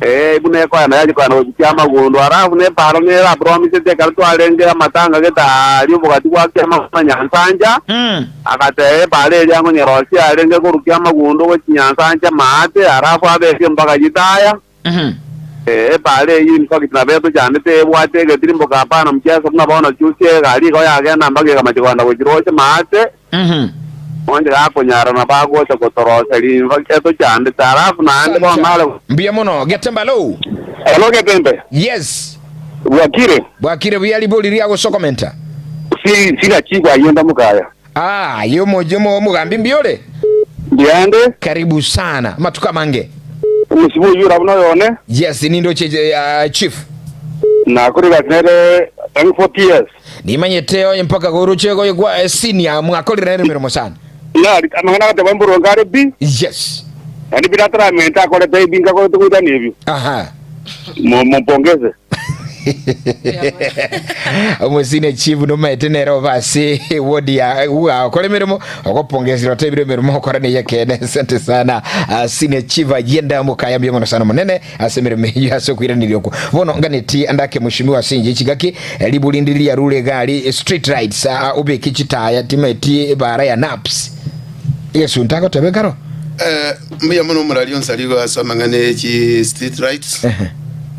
ee buna ekoenda yachia koenda gochia kiamagundu. Alafu na epara nere apromisete ekero twarenge amatanga gete aaria obogati bwa kiamagundu na Nyansancha, Agateba, Ebaara eria ngonyerosia arenge korwa kiamagundo gochia Nyansancha maate, alafu abeke mpaka Gitaya. Ee, ebaara eyio in fact nabo etochandete ebwate egetirimboka hapana mcheso buna bono chusia egari igo yagenda mpaka ekamacha kogenda gochia roche maate, onye gakonyara nabo agocha gotoroseria in fact etochandete alafu naende bono nare Mbuya mono Getembe alo. Hello Getembe. Yes. Bwakire. Bwakire buya ribori ria gosokomenta. Si singachigwa ayio ndamokaya. Ah, aye omoja omogambi mbuya ore? Mbuya ande. Karibu sana. Amatuko amange. Omosiba oyio ore abwo noyo one. Yes, nindoche uh, chief. Nakore egasi nere ang'e 40 years. Nimanyete oye mpaka goroche goye gwa eh, senior mwakorire nere emeremo sana. Nari amang'ana agateba mboronge are pi. Yes. Naende bire ataramente akorete ebi nkakorete goitania ebio. Aha. Mompongeze. Omosine chief nomaete nere oba ase ward ya okore emeremo ogopongesera otebire emeremo okora neye ekeene asante sana uh, senior chief ayenda mokaya mbuya mono sana monene ase emeremo eyio ase okoiraneria okwo bono nganeti andake mheshimiwa ase inche chigaki riburi ndiri riarure egari street lights uh, obeke chitaya timaeti ebara ya naps egesunte agoteba ekero Eh, mbuya mono omorari onsi aria ase amang'ana e chi street lights.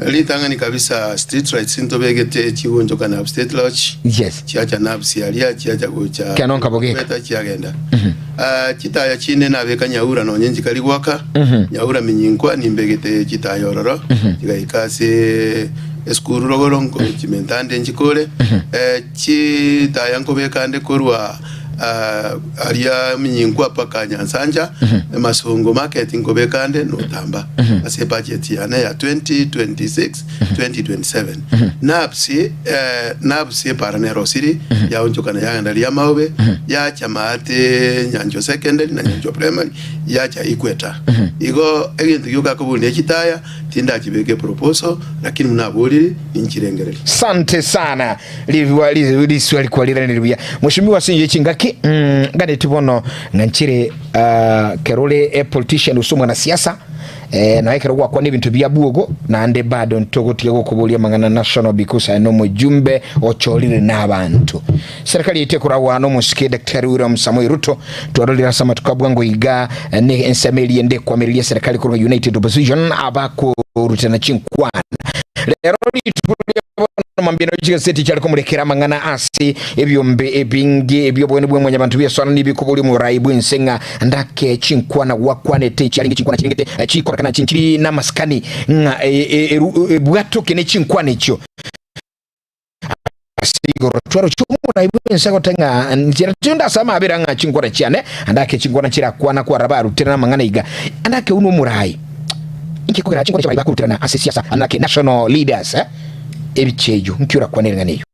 Ritang'ani kabisa street lights ntobegete chigonchoka Nab State Lodge. Yes. Chiacha Nabs aria chiacha gocha Kiano nkabogeka. Kweta chiagenda. Ah, chitaya chinde nabeka Nyaura nonye nchikari goaka. Nyaura Minyinkwa nimbegete chitaya ororo. Chigaika ase esukuru rogoro nko chimentande nchikore. Eh, chitaya nkobeka ande korwa. Aria Minyinkwa mpaka Nyansancha, Masongo market nkobeka ande notamba ase ebudget yane ya 2026 2027. Nabsi nabsi epara nerosiri yaonchokana yagenda Riamaobe yacha maate Nyanchwa secondary na Nyanchwa primary yacha Equator. Igo egento gioka kobua ne chitaya tindachibeka eproposal lakini buna aborire ninchirengererie. Sante sana. Ribiwa riswa rikwariranirie buya. Mheshimiwa ase engencho ye chingaki mm, nganeti bono ng'a nchire uh, kero ore a politician gose omwanasiasa eh, nonya ekero gwakwana ebinto bia bwogo naende bado ntogotiga gokoboria amang'ana national because aye nomojumbe ochorire na abanto. Serikali yaito ekoragwa nomosike Daktari William Samoei Ruto twarorire ase amatuko a bwango iga eh, ne ensemo eria ende ekwamireria serikali korwa United Opposition abakorutana chinkwana rero rituko ria bono mambia nabo chigaseti chiare komorekera amang'ana ase ebiombe ebinge ebi'obogeni bwa mwanyabanto bi'esoana nibikoboria omorai bw'ense ng'a ndake chinkwana gwakwanete chiarenge chinkwana chirengete chikorekana chinchiri namasikani ng'a ebwatoke ne chinkwana echio ase igoro twaroche omorai bw'ense gote ng'a nchera tinde ase amabera ng'a chinkwana chiane andake chinkwana chirakwana kwaraba aruterana amang'ana iga andake uno omorai inki kogera chinkwana chiabarai bakoruterana ase siasa andake national leaders eh? Ebiche eyio nki orakwane ring'ana eyio?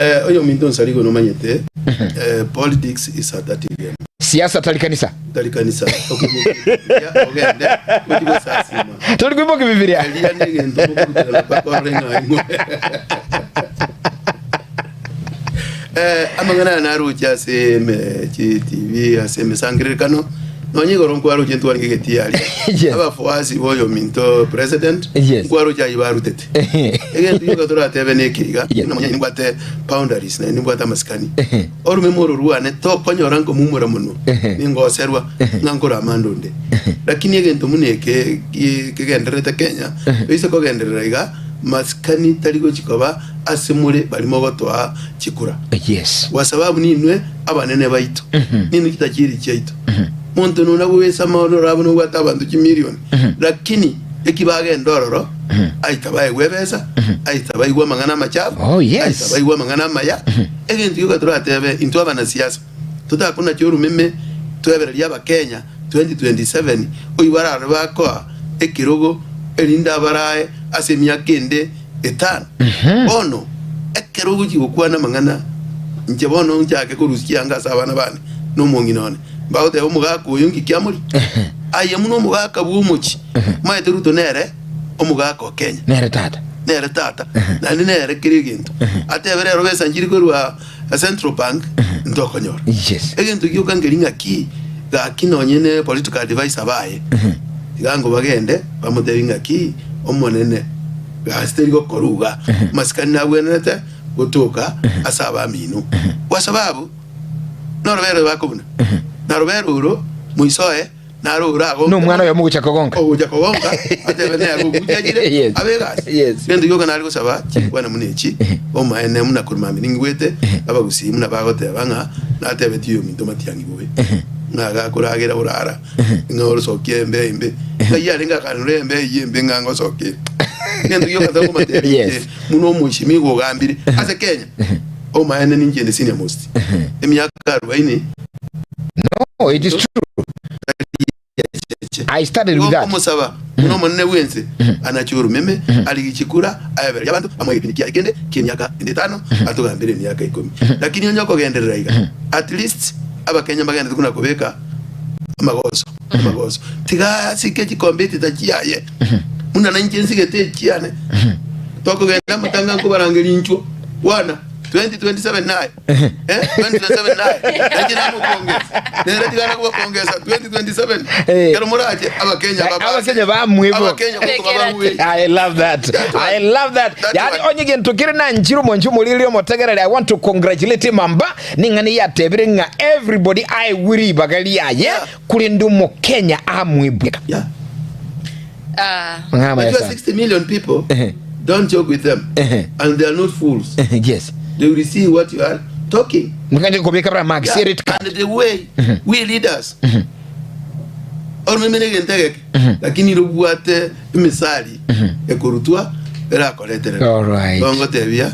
Eh, oyominto nsarigo nomanyete eh, politics is a dirty game. Siasa tari kanisa. Tari kanisa okoimokia Bibilia ogende gochi gosasima. Tori koimokia Bibilia. Eria negento mokoruterana mpaka orore ng'a ing'we. Eh, amang'ana aya naroche ase eme chi TV ase emesangererekano nonya igoro nkwaroche ntwarenge egetii aria Yes. abafuasi boyominto president Yes. nkwaroche ayio barutete Egento gioka toratebe neke iga, buna monyene nimbwate boundaries naende nimbwate amasikani. Oromeme oro rwane tokonyora nkomumura monwe, ningoserwa ng'a nkore amande onde. Lakini egento buna eke ki- kegendererete Kenya, oise kogenderera iga, masikani tari gochi koba ase more baria mogotoa chikura. Yes. Kwa sababu ninwe abanene baito, ninwe chitachiri chiaito. Monto nona goesama orore abwo nobwate abanto chimilioni, lakini Eki bagenda ororo, aita baegwe ebesa, aita baigwe amang'ana amachafu, Oh, yes. aita baigwe amang'ana amaya. Egento gioka toratebe intwe abanasiasa, totakonacha oromeme twebererie Abakenya 2027 oyio bararore bakoa ekerogo erinde abarae ase emiaka ende etano. Bono ekero ogochia gokwana amang'ana, inche bono nchake korusia chianga ase abana bane na omong'ina one, Mbagoteba omogaka oyo nki kiamori? Aye buna omogaka bw'omochie, omanyete Ruto nere omogaka o Kenya. Nere tata. Nere tata, naende nere kera egento. Atebe rero besa nchiri korwa Central Bank, ntokonyora. Yes. Egento gioka nkeri ng'aki, gaki nonye ne political advisor baye, tiga ngo bagende bamotebi ng'aki, omonene, gasi teri gokorwa iga, amasikani nabwenerete gotoka ase abamino. Kwa sababu. Norobere bakobuna, na robere oro moisoe, naro oragonke Nomwana oyomo ogocha kogonka. ogocha kogonka atebe nere obuchachire Yes. abe egasi. Yes. Gento gioka nare gosaba chinkwana buna echi omaene buna korwa mambia ningigwete abagusii buna bagoteba ng'a natebetie oyominto matiang'i bobe ng'a gakoragera orara ng'a orosokie embe embe ng'ai arenge akanora embe eyio embe ng'a ngosokie gento gioka tokomatebia Yes. buna omoishimiwa ogambire ase Kenya Omaene ninche inde senior most emiaka arubaini. No, it is true. I started with that. Okomosaba buna omonene bw'ense anache oromeme arigie chikura aebererie abanto amoe egepindi kiaye kende ki'emiaka ende etano atogambere emiaka ikomi. Lakini onye okogenderera iga at least abakenya mbagenderete buna kobeka amagoso amagoso tiga asike chikombe etita chiaye buna nainche nsigete echiane tokogenda amatanga nkobarangeria inchuo Bwana 2027 naye eh 2027 naye nainche namokongesa nere tigana kobakongesa 2027 Eh. kero morache abakenya babase Abakenya bamwebo. abakenya boko bababue I love that. I love that. That Yani one. onye gento kere na nchiro monche omoriri omotegerere I want to congratulate mamba ning'ana yatebire ng'a everybody aigwe ribaga riaye Yeah. korende omokenya amwebweka. yeah Ah, Mang'ana maya Najua sana. 60 million people Ehe. don't joke with them Ehe. and they are not fools Yes. they will see what you are talking Mukanje kobeka bra mark Yeah, see it and the way we leaders oromeme negento egeke lakini robwate emisari ekorutwa erakoreterera Alright. ngotebia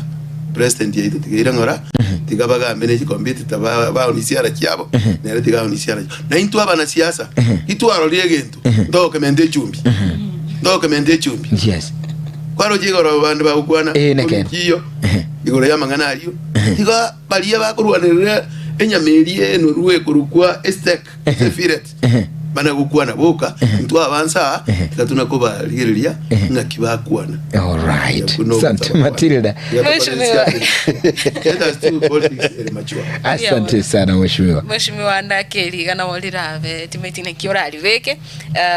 President yaito tiga eire ng'ora, tiga bagambe ne chikompiuta ba baoni siara chiabo, nere tiga aoni siara chiabo. Na intwe abanasiasa, titwarorire egento, ntogokementa echumbi, ntogokementa echumbi. Yes. Kwaroche igoro abande bagokwana Eh, nekene. omikiyo igoro y'amang'ana ayio, tiga baria bakorwanerera enyama eria enorue ekorokwa esteak gose fillet, bana gokwana boka, intwe abansa aa tiga tuna kobarigereria ng'aki bakwana. Alright. Buna Asante ogosaba kwane. Matilda. Tiga tokore Mheshimiwa. siasa. Let us do politics ere mature. Asante sana mheshimiwa. Mheshimiwa ndakeriga nabo rirabe timeti naki oraribeke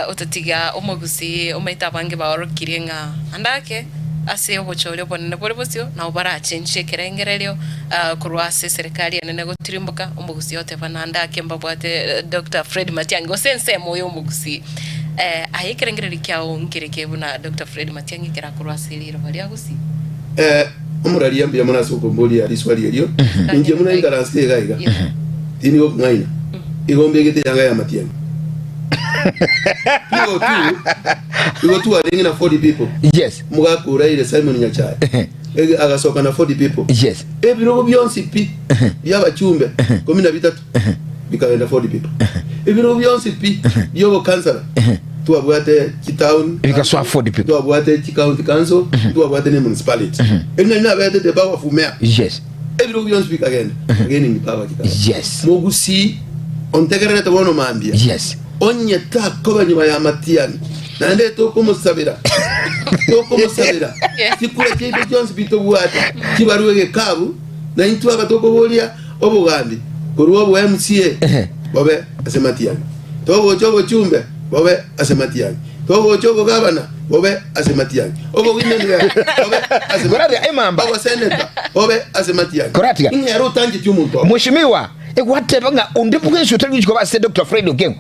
otatiga omogusii omaete abange baorokirie ng'a andake ase obochori obonene bore bosio nabo barachenchie ekerengererio korwa ase eserekari enene gotirimboka omogusii oteba naende ake mbabwate Doctor Fred Matiang'i gose ensemo ya omogusii aye ekerengererio kiao nkere ke buna Doctor Fred Matiang'i ekero akorwa ase riroba ria Gusii? Omoraria mbuya mono ase okomboria riswali erio. Inche buna ingaransete iga iga, tindi gokong'aina, igo mbegete eyanga y'amatiang'i. Igo tu, igo twarenge na 40 people. Yes. Omogaka oraire Simon Nyachae ege agasoka na 40 people. Yes. Ebirogo bionsi pi bi'abachumbe ikomi na bitato bikagenda 40 people. Ebirogo bionsi pi bi'obokansara twabwate chitown Bigasoa 40 people. twabwate chicounty council twabwate ne municipality. Eri nari nabete the powerful mayor. Yes. Ebirogo bionsi bikagenda gaining power chikagenda. Yes. Mogusii ontegererete bono mambia. Yes. Onye takoba nyuma y'amatiang'i, naende tokomosabera, tokomosabera chikura chiaito chionsi pi tobwate chibarue egekabu, na intwe aba tokoboria obogambi korwa obo MCA bobe ase matiang'i, togocha obochumbe bobe ase matiang'i, togocha obogabana bobe ase matiang'i, obowomen rep bobe ase Koratia, matiang'i, emamba. obosenator bobe ase matiang'i. Koratia. Ing'ere otancheti omonto obo. Mheshimiwa, Egwateba ng'a onde bwensi otari gochia koba ase Doctor Fred Okengo.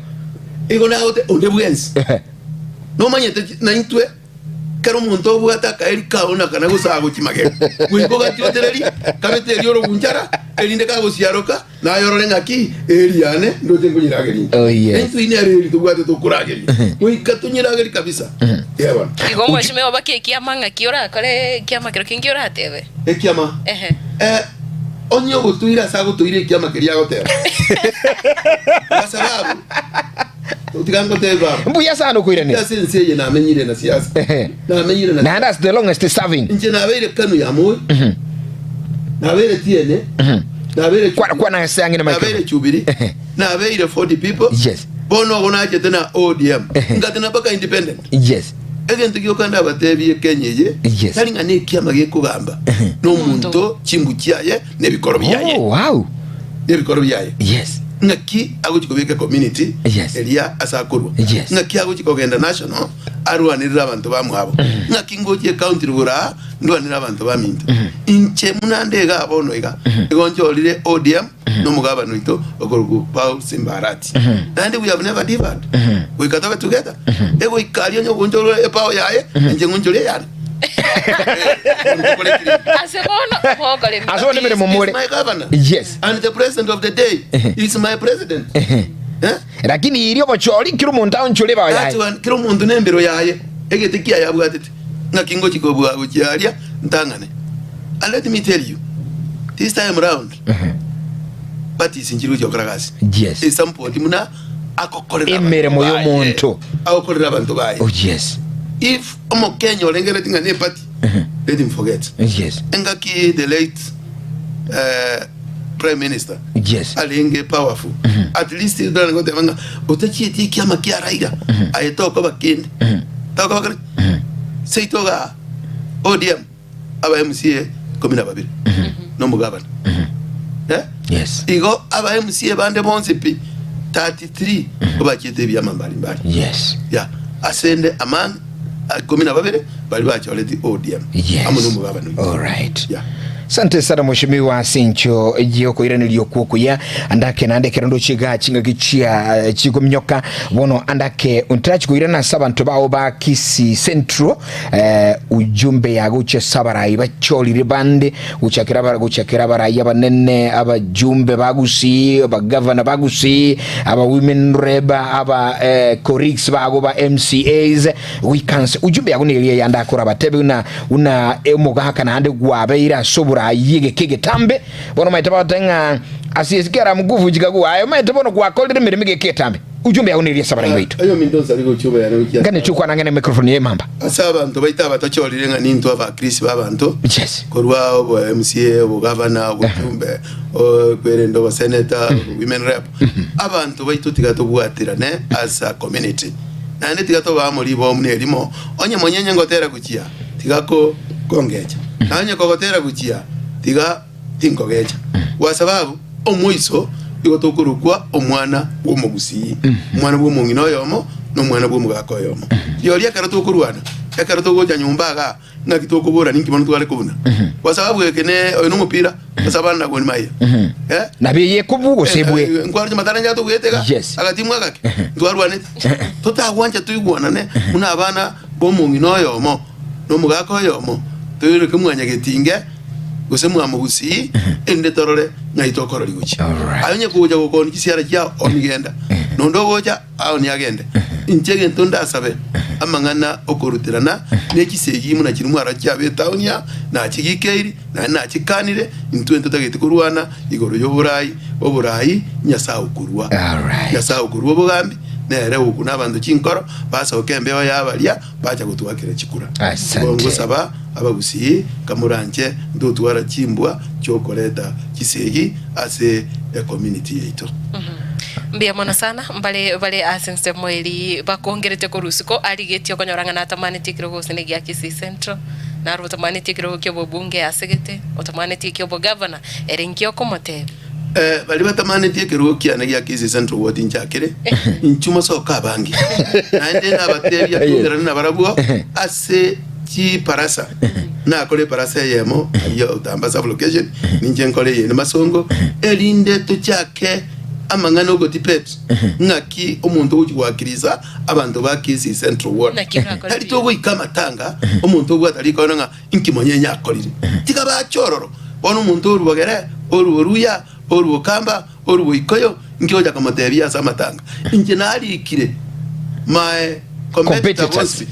Igo nagote onde bwensi. Nomanyete naintwe kera omonto obwate akaeri kao na kana gose agochia magega goika ogatiotereria kabete erio orogunchara erinde kagosiaroka naye orore ng'aki eeri yane ndoche nkonyerageria inche. Oh, yes. Naintwe ine ere eeri tobwate tokorageria goika tonyeragerie kabisa. Ee bono. Igo omweshimiwa bake ekiama ng'aki orakore ekiama kero kengio oratebe. Ekiama Ehe. Eh, onye ogotoire ase agotoire ekiama keria agoteba. Kwa sababu, tiga ngotebe baba. Mbuya sana okoiranera. Ase ense eye namenyire na siasa. Ehe. Namenyire na Naende as the longest serving. Inche nabeire kanu ya Moi. Nabeire TNA. Nabeire Kwa kwa na ase ang'e na Nabeire microphone. Jubilee. Ehe. Nabeire 40 people. Yes. Bono ogo nachete na ODM. Ehe. Ngate mpaka independent. Yes. Egento gioka ndabatebie Kenya eye, Yes. tari ng'a nekiama gekogamba, nomonto chimbu chiaye nebikoro biaye. Oh, wow. Nebikoro biaye. Yes. Ng'aki agochi kobeka community Yes. eria ase akorwa. Yes. Ng'aki agochi kogenda national arwanerere abanto bamwabo. Ng'aki ngochi ecounty rogoro aa ndwanere abanto baminto. Inche buna nde igaa bono iga, igo nchorire ODM nomogabana oito okorokwa Paul Simba Arati. Naende we have never differed. Goika tobe together. Egoika aria onye ogonchorwa epao yaye, inche ng'onchore eyane. Ase bono mogokora emeremo. Ase bono emeremo He is more. my governor. Yes. And the president of the day is my president. Eh? Lakini iria obochori kera omonto aonchore ebao yaye. That's one, kera omonto nembero yaye egete kiaye abwatete ng'aki ngochi kobua gochia aria ntang'ane. And let me tell you, this time round parties nchiri gochia gokora gasi. Yes. Esampoti muna agokorera abanto Emeremo baye. y'omonto. Agokorera abanto baye. Oh yes. If omokenya orengereti ng'a ne party, let him forget. Yes. Engaki the late eh, prime minister Yes. arenge powerful at least ndorane goteba ng'a otachieti ekiama kia Raila aye tokoba kende tokoba kende seito igaa ODM aba MCA ikomi na babere na omogabana Eh? Yes. Igo aba MCA bande bonsi pi 33 bachiete ebiama mbali mbali. Yes. Yeah. Asende among ikomi na babere bari bachoreti ODM. Yes. Amo nomogabana oito. All right. Yeah. Sante sana mheshimiwa ase encho yokoiraneria okwo okuya andake naende ekero ndoche igaa chingaki chia chikominyoka bono andake ntarachi koirana ase abanto bao ba Kisii Central eh, ujumbe yagochia ase abarai bachorire bande gochakera abara gochakera abarai abanene abajumbe ba Gusii abagavana ba Gusii aba women rep aba eh, colleagues bago ba MCAs goikanse ujumbe yago neria yandakora abatebe buna buna omogaka naende gwabeire ase oborai. oboraai egeka egetambe. Bono omanyete bagote ng'a ase esikera mkufu chikagwa aye omanyete bono gwakorire emeremo egeka egetambe. Ujumbe yao neria ase abarai baito. Aye ominto nsari gochia oboyane gochia ase Nganeti okwana ang'e ne microphone ya emamba. Ase abanto baito abatochorire ng'a nintwe Abakristo b'abanto, Yes. korwa obo MCA, obogavana, obojumbe, kwerende oboseneta, women rep, abanto baito tiga tobwaterane as a community. Naende tiga tobe amo ribomu na erimo, onye monyenye ngotera gochia, tiga ko kongecha, na onye kogotera gochia, tiga tinkogecha. Kwa sababu omoiso igo tokorokwa omwana bw'omogusii, omwana bw'omong'ina oyomo, na omwana bw'omogaka oyomo. Rirorio ekero tokorwana, ekero togocha nyomba igaa, ng'aki tokobora ninki bono tware kobuna? Kwa sababu eke ne oyo nomopira, ase abana na Gor Mahia. Eh? Nabo eye ekobua gose ebue. Eh, nkwaroche matara ncha togwete iga, Yes. agatimu agake, ntwarwanete. Totagwancha toigwanane buna abana b'omong'ina oyomo, na omogaka oyomo, toireke mwanyagetinge, gose mwamogusii, erinde torore ng'ai tokorori gochia. Alright. Aye onye kogocha gokoni chisiara chiao, oni genda. Nonde ogocha, aoni agende. Inche egento ndasabe, amang'ana okoruterana ne chisegi buna chiria mwarora chiaba etaoni aa, nachigikeiri, naende nachikanire, intwe ntotageti korwana igoro y'oborai, oborai Nyasae okorua. Alright. Nyasae okorua obogambi, nere ogokuna abanto chinkoro, basoke embeo y'abaria, bacha gotwakera chikura. Asante. Igo ngosaba abagusii kamoranche ntotwara chimbwa chiokoreta chisegi ase ecommunity yaito. Mbuya mono sana mbare bare ase ensemo eri bakongerete korwa isiko arigetie okonyora ng'a natamanetie ekerogo gose negia Kisii Central, naro otamanetie ekerogo kia obobunge asegete, otamanetie ekia obogavana, ere nki okomotebia? Eh, baria batamanetie ekerogo kiane gia Kisii Central Ward inchakere, inchuo mosoke abange. Naende nabatebia twongerane nabarabwo ase chibarasa. Nakore ebarasa eyemo aria Otamba sub-location, ninche nkore eyende Masongo, erinde tochake amang'ana ogotibet ng'aki omonto ogochia goakirisa abanto ba Kisii Central Ward. Naki orakore Tari buya. togoika amatanga, omonto obwate rikono ng'a Inki monyenye akorire? Tiga bache ororo. Bono omonto orua Bogere, orua Oruya, orua Okamba, orua Ikoyo, inki ogocha komotebia ase amatanga? Inche narikire my competitor Competitors. bonsi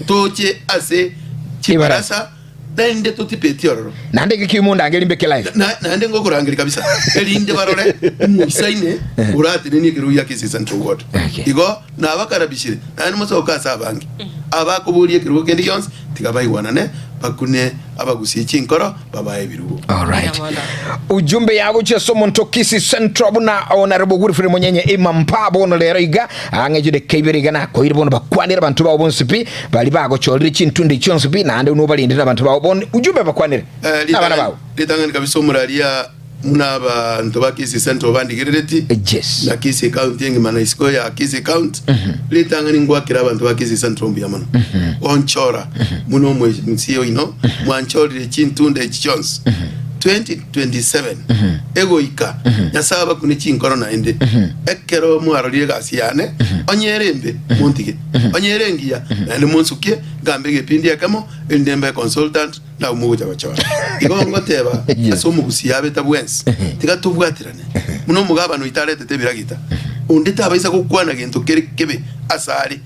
toche ase chibarasa naende totipeti ororo. Naende geki omondangerie mbeke live. Na- naende ngokorangeria kabisa erinde barore omoisaine oratenenie ekerogo gia Kisii Central Ward. Okay. Igo nabakarabishire naende mosoke ase abange abakoboria ekerogo kende gionsi Tiga baigwanane, bakune abagusie chinkoro, babae ebirubo. Alright. Mbuya mono. Ujumbe yagochia ase omonto Kisii Central buna Honorable Wilfred Monyenye Imampa bono rero iga ang'e chideka ibere iga nakoire bono bakwanere abanto bao bonsi pi bari bagochorire chintunde chionsi pi naende nobarendire abanto bao bono ujumbe bakwanere Eh, nabana ritang'ani bao ritang'ani kabisa omoraria Buna abanto ba Kisii Central bandigerereti, Yes. na Kisii County engima na isiko ya Kisii County, ritang'ani ngwakera abanto ba Kisii Central mbuya mono. Gonchora buna omwe-MCA oino, mwanchorire chintunda echi chionsi. 2027 egoika, Nyasae abakune chinkoro naende. Ekero mwarorire egasi yane, onye ere embe, montige. Onye ere engiya, naende monsukie, ngambe egepindi ekemo, erinde mbe consultant, Nabo mogocha gochora. Igo ngoteba Yes. ase omogusii abeta bwensi, tiga tobwaterane buna omogabana oito aretete ebiragita, onde tabaisa gokwana gento kere kebe asare.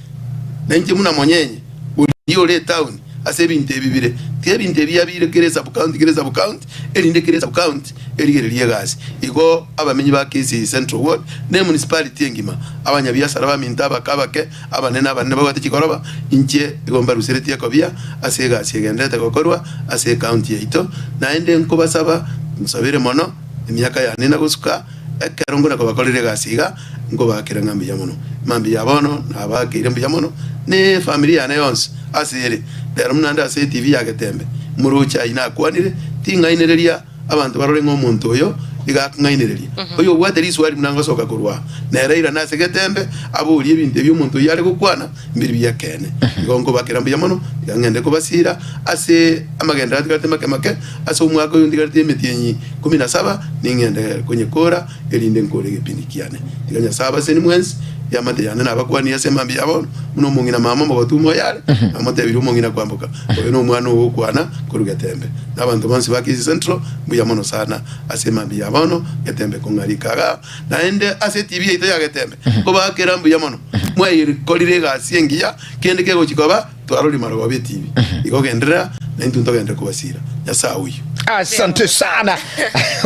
Na inche buna monyenye oria ore etaoni ase ebinto ebi bire, tiga ebinto ebi biabeire kera esub-county kera esub-county, erinde kera esub-county erigererie egasi. Igo abamenyi ba Kisii Central Ward na emunicipality engima, abanyabiasara baminto abake abake, Abanene abanene babwate chikoroba, inche igo mbaruseretie ekobia ase egasi egendererete gokorwa ase ecounty yaito, naende nkobasaba nsabere mono emiaka yane na gosuka, ekero nkona kobakorera egasi iga, nkobaakera ng'a mbuya mono. Mambia ya bono nabaakeire mbuya mono ne efamiri yane yonsi ase ere. Rero buna nde ase etv ya Getembe, moroche ayio nakwanire, ting'ainereria. Abanto barore ng'a omonto oyo nigo akong'ainereria. Oyo obwate riswari buna ngosoka korwa aa, nere airane ase getembe, aborie ebinto ebi omonto oyio are gokwana mbiri bi'ekeene. Igo nkobakera mbuya mono, tiga ngende kobasiira ase amagenderero atigarete make make, ase omwaka oyo ntigarete emetienyi ikomi na saba, ningende konyekora, erinde nkore egepindi kiane. Tiga Nyasae abaseni mwensi, eamate yane nabakwanie ase emambia ya bono, buna omong'ina mama omogotu omoyo are, namotebirie omong'ina kwamboka, Oyo nomwana ogokwana korwa Getembe. Na abanto bonsi ba Kisii Central, mbuya mono sana ase emambia ya bono, Getembe kong'arika igaa. Naende ase etibi yaito ya Getembe, nkobaakera mbuya mono, mwayekorire egasi engiya, kende kegochi koba, twaroria marogoba etibi. Igo genderera, naintwe ntogenderere kobasiira. Nyasae oyio. Asante sana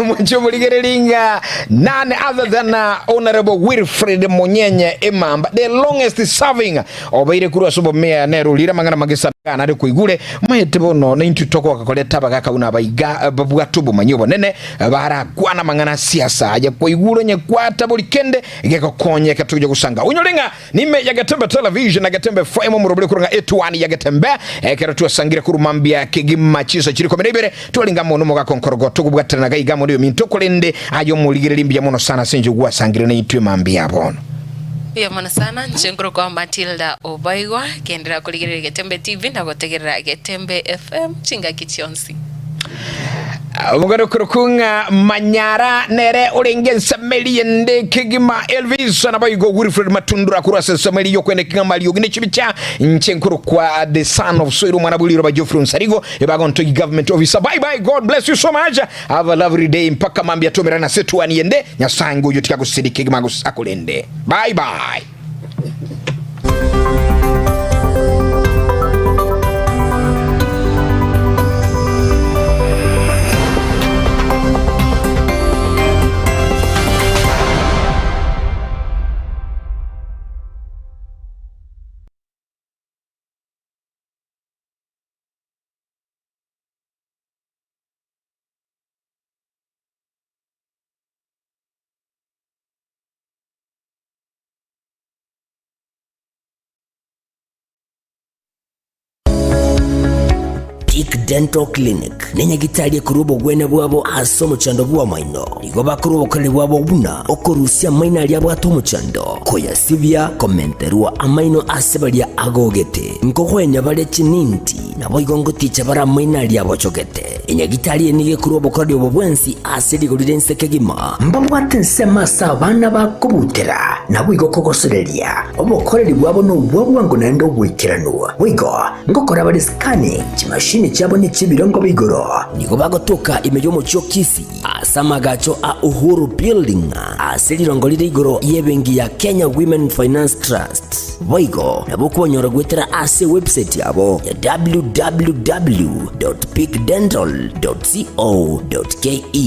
mwanche omorigereri ng'a none other than Honorable Wilfred Monyenye Emamba the longest serving obeire korwa ase obomea nere orire amang'ana mange sana nare koigure maete bono na intwe togoka koreta abagaka buna abaiga babwate obomanyi obonene barakwana amang'ana a siasa aye koigure onye kwata bori kende gegokonye ekero togocha gosanga onyore ng'a Nime ya Getembe Television na Getembe FM omorobere korwa ng'a etuani ya Getembe ekero twasangire korwa mambia kegima chinsa chiri ikomi na ibere twaringa amo nomogaka onkorogo tokobwaterana gaiga amo noyominto korende aye omorigereria mbuya mono sana ase enchera gwasangire naintwe mambia bono. Mbuya mono sana, inche nkorokwa Matilda Obaigwa, genderera korigereria Getembe TV na gotegerera Getembe FM chingaki chionsi. Omogano okorokwa ng'a Manyara nere orenge ensameri ende kegima Elvis naboigo Wilfred Matundura korwa ase ensameri y'okwenda kegima Mariogi ne chibicha inche nkorokwa the son of Soil omwana bw'eriroba Geoffrey Onsarigo ebagontogi government officer bye bye God bless you so much have a lovely day mpaka mambia tomerane ase etuani ende Nyasaye ngoyo tiga agosiri kegima akorende bye bye. Peak Dental Clinic nenyagitari ekorwa obogwene bwabo ase omochando bw'amaino. Nigo bakorwa obokoreri bwabo buna okorusia amaino aria abwate omochando, koyasibia, komenterwa amaino ase baria agogete, nkogwenia bare chininti, naboigo ngoticha bare amaino aria abochogete. Enyagitari eye nigo ekorwa obokoreri obo bwensi ase rigori ri'ense kegima. Mbabwate ensemo ase abana bakobutera, naboigo kogosoreria. Obokoreri bwabo nobwa bwango naende oboikeranu. Boigo ngokora bare scanning, chimashini chiabo nechi'ebirengo bia igoro. Nigo bagotoka ime y'omochie o Kisii ase amagacho a Uhuru Building ase rirongo rire igoro y'ebenki ya Kenya Women Finance Trust. Boigo nabo okobanyora goetera ase ewebsite yabo ya www.peakdental.co.ke.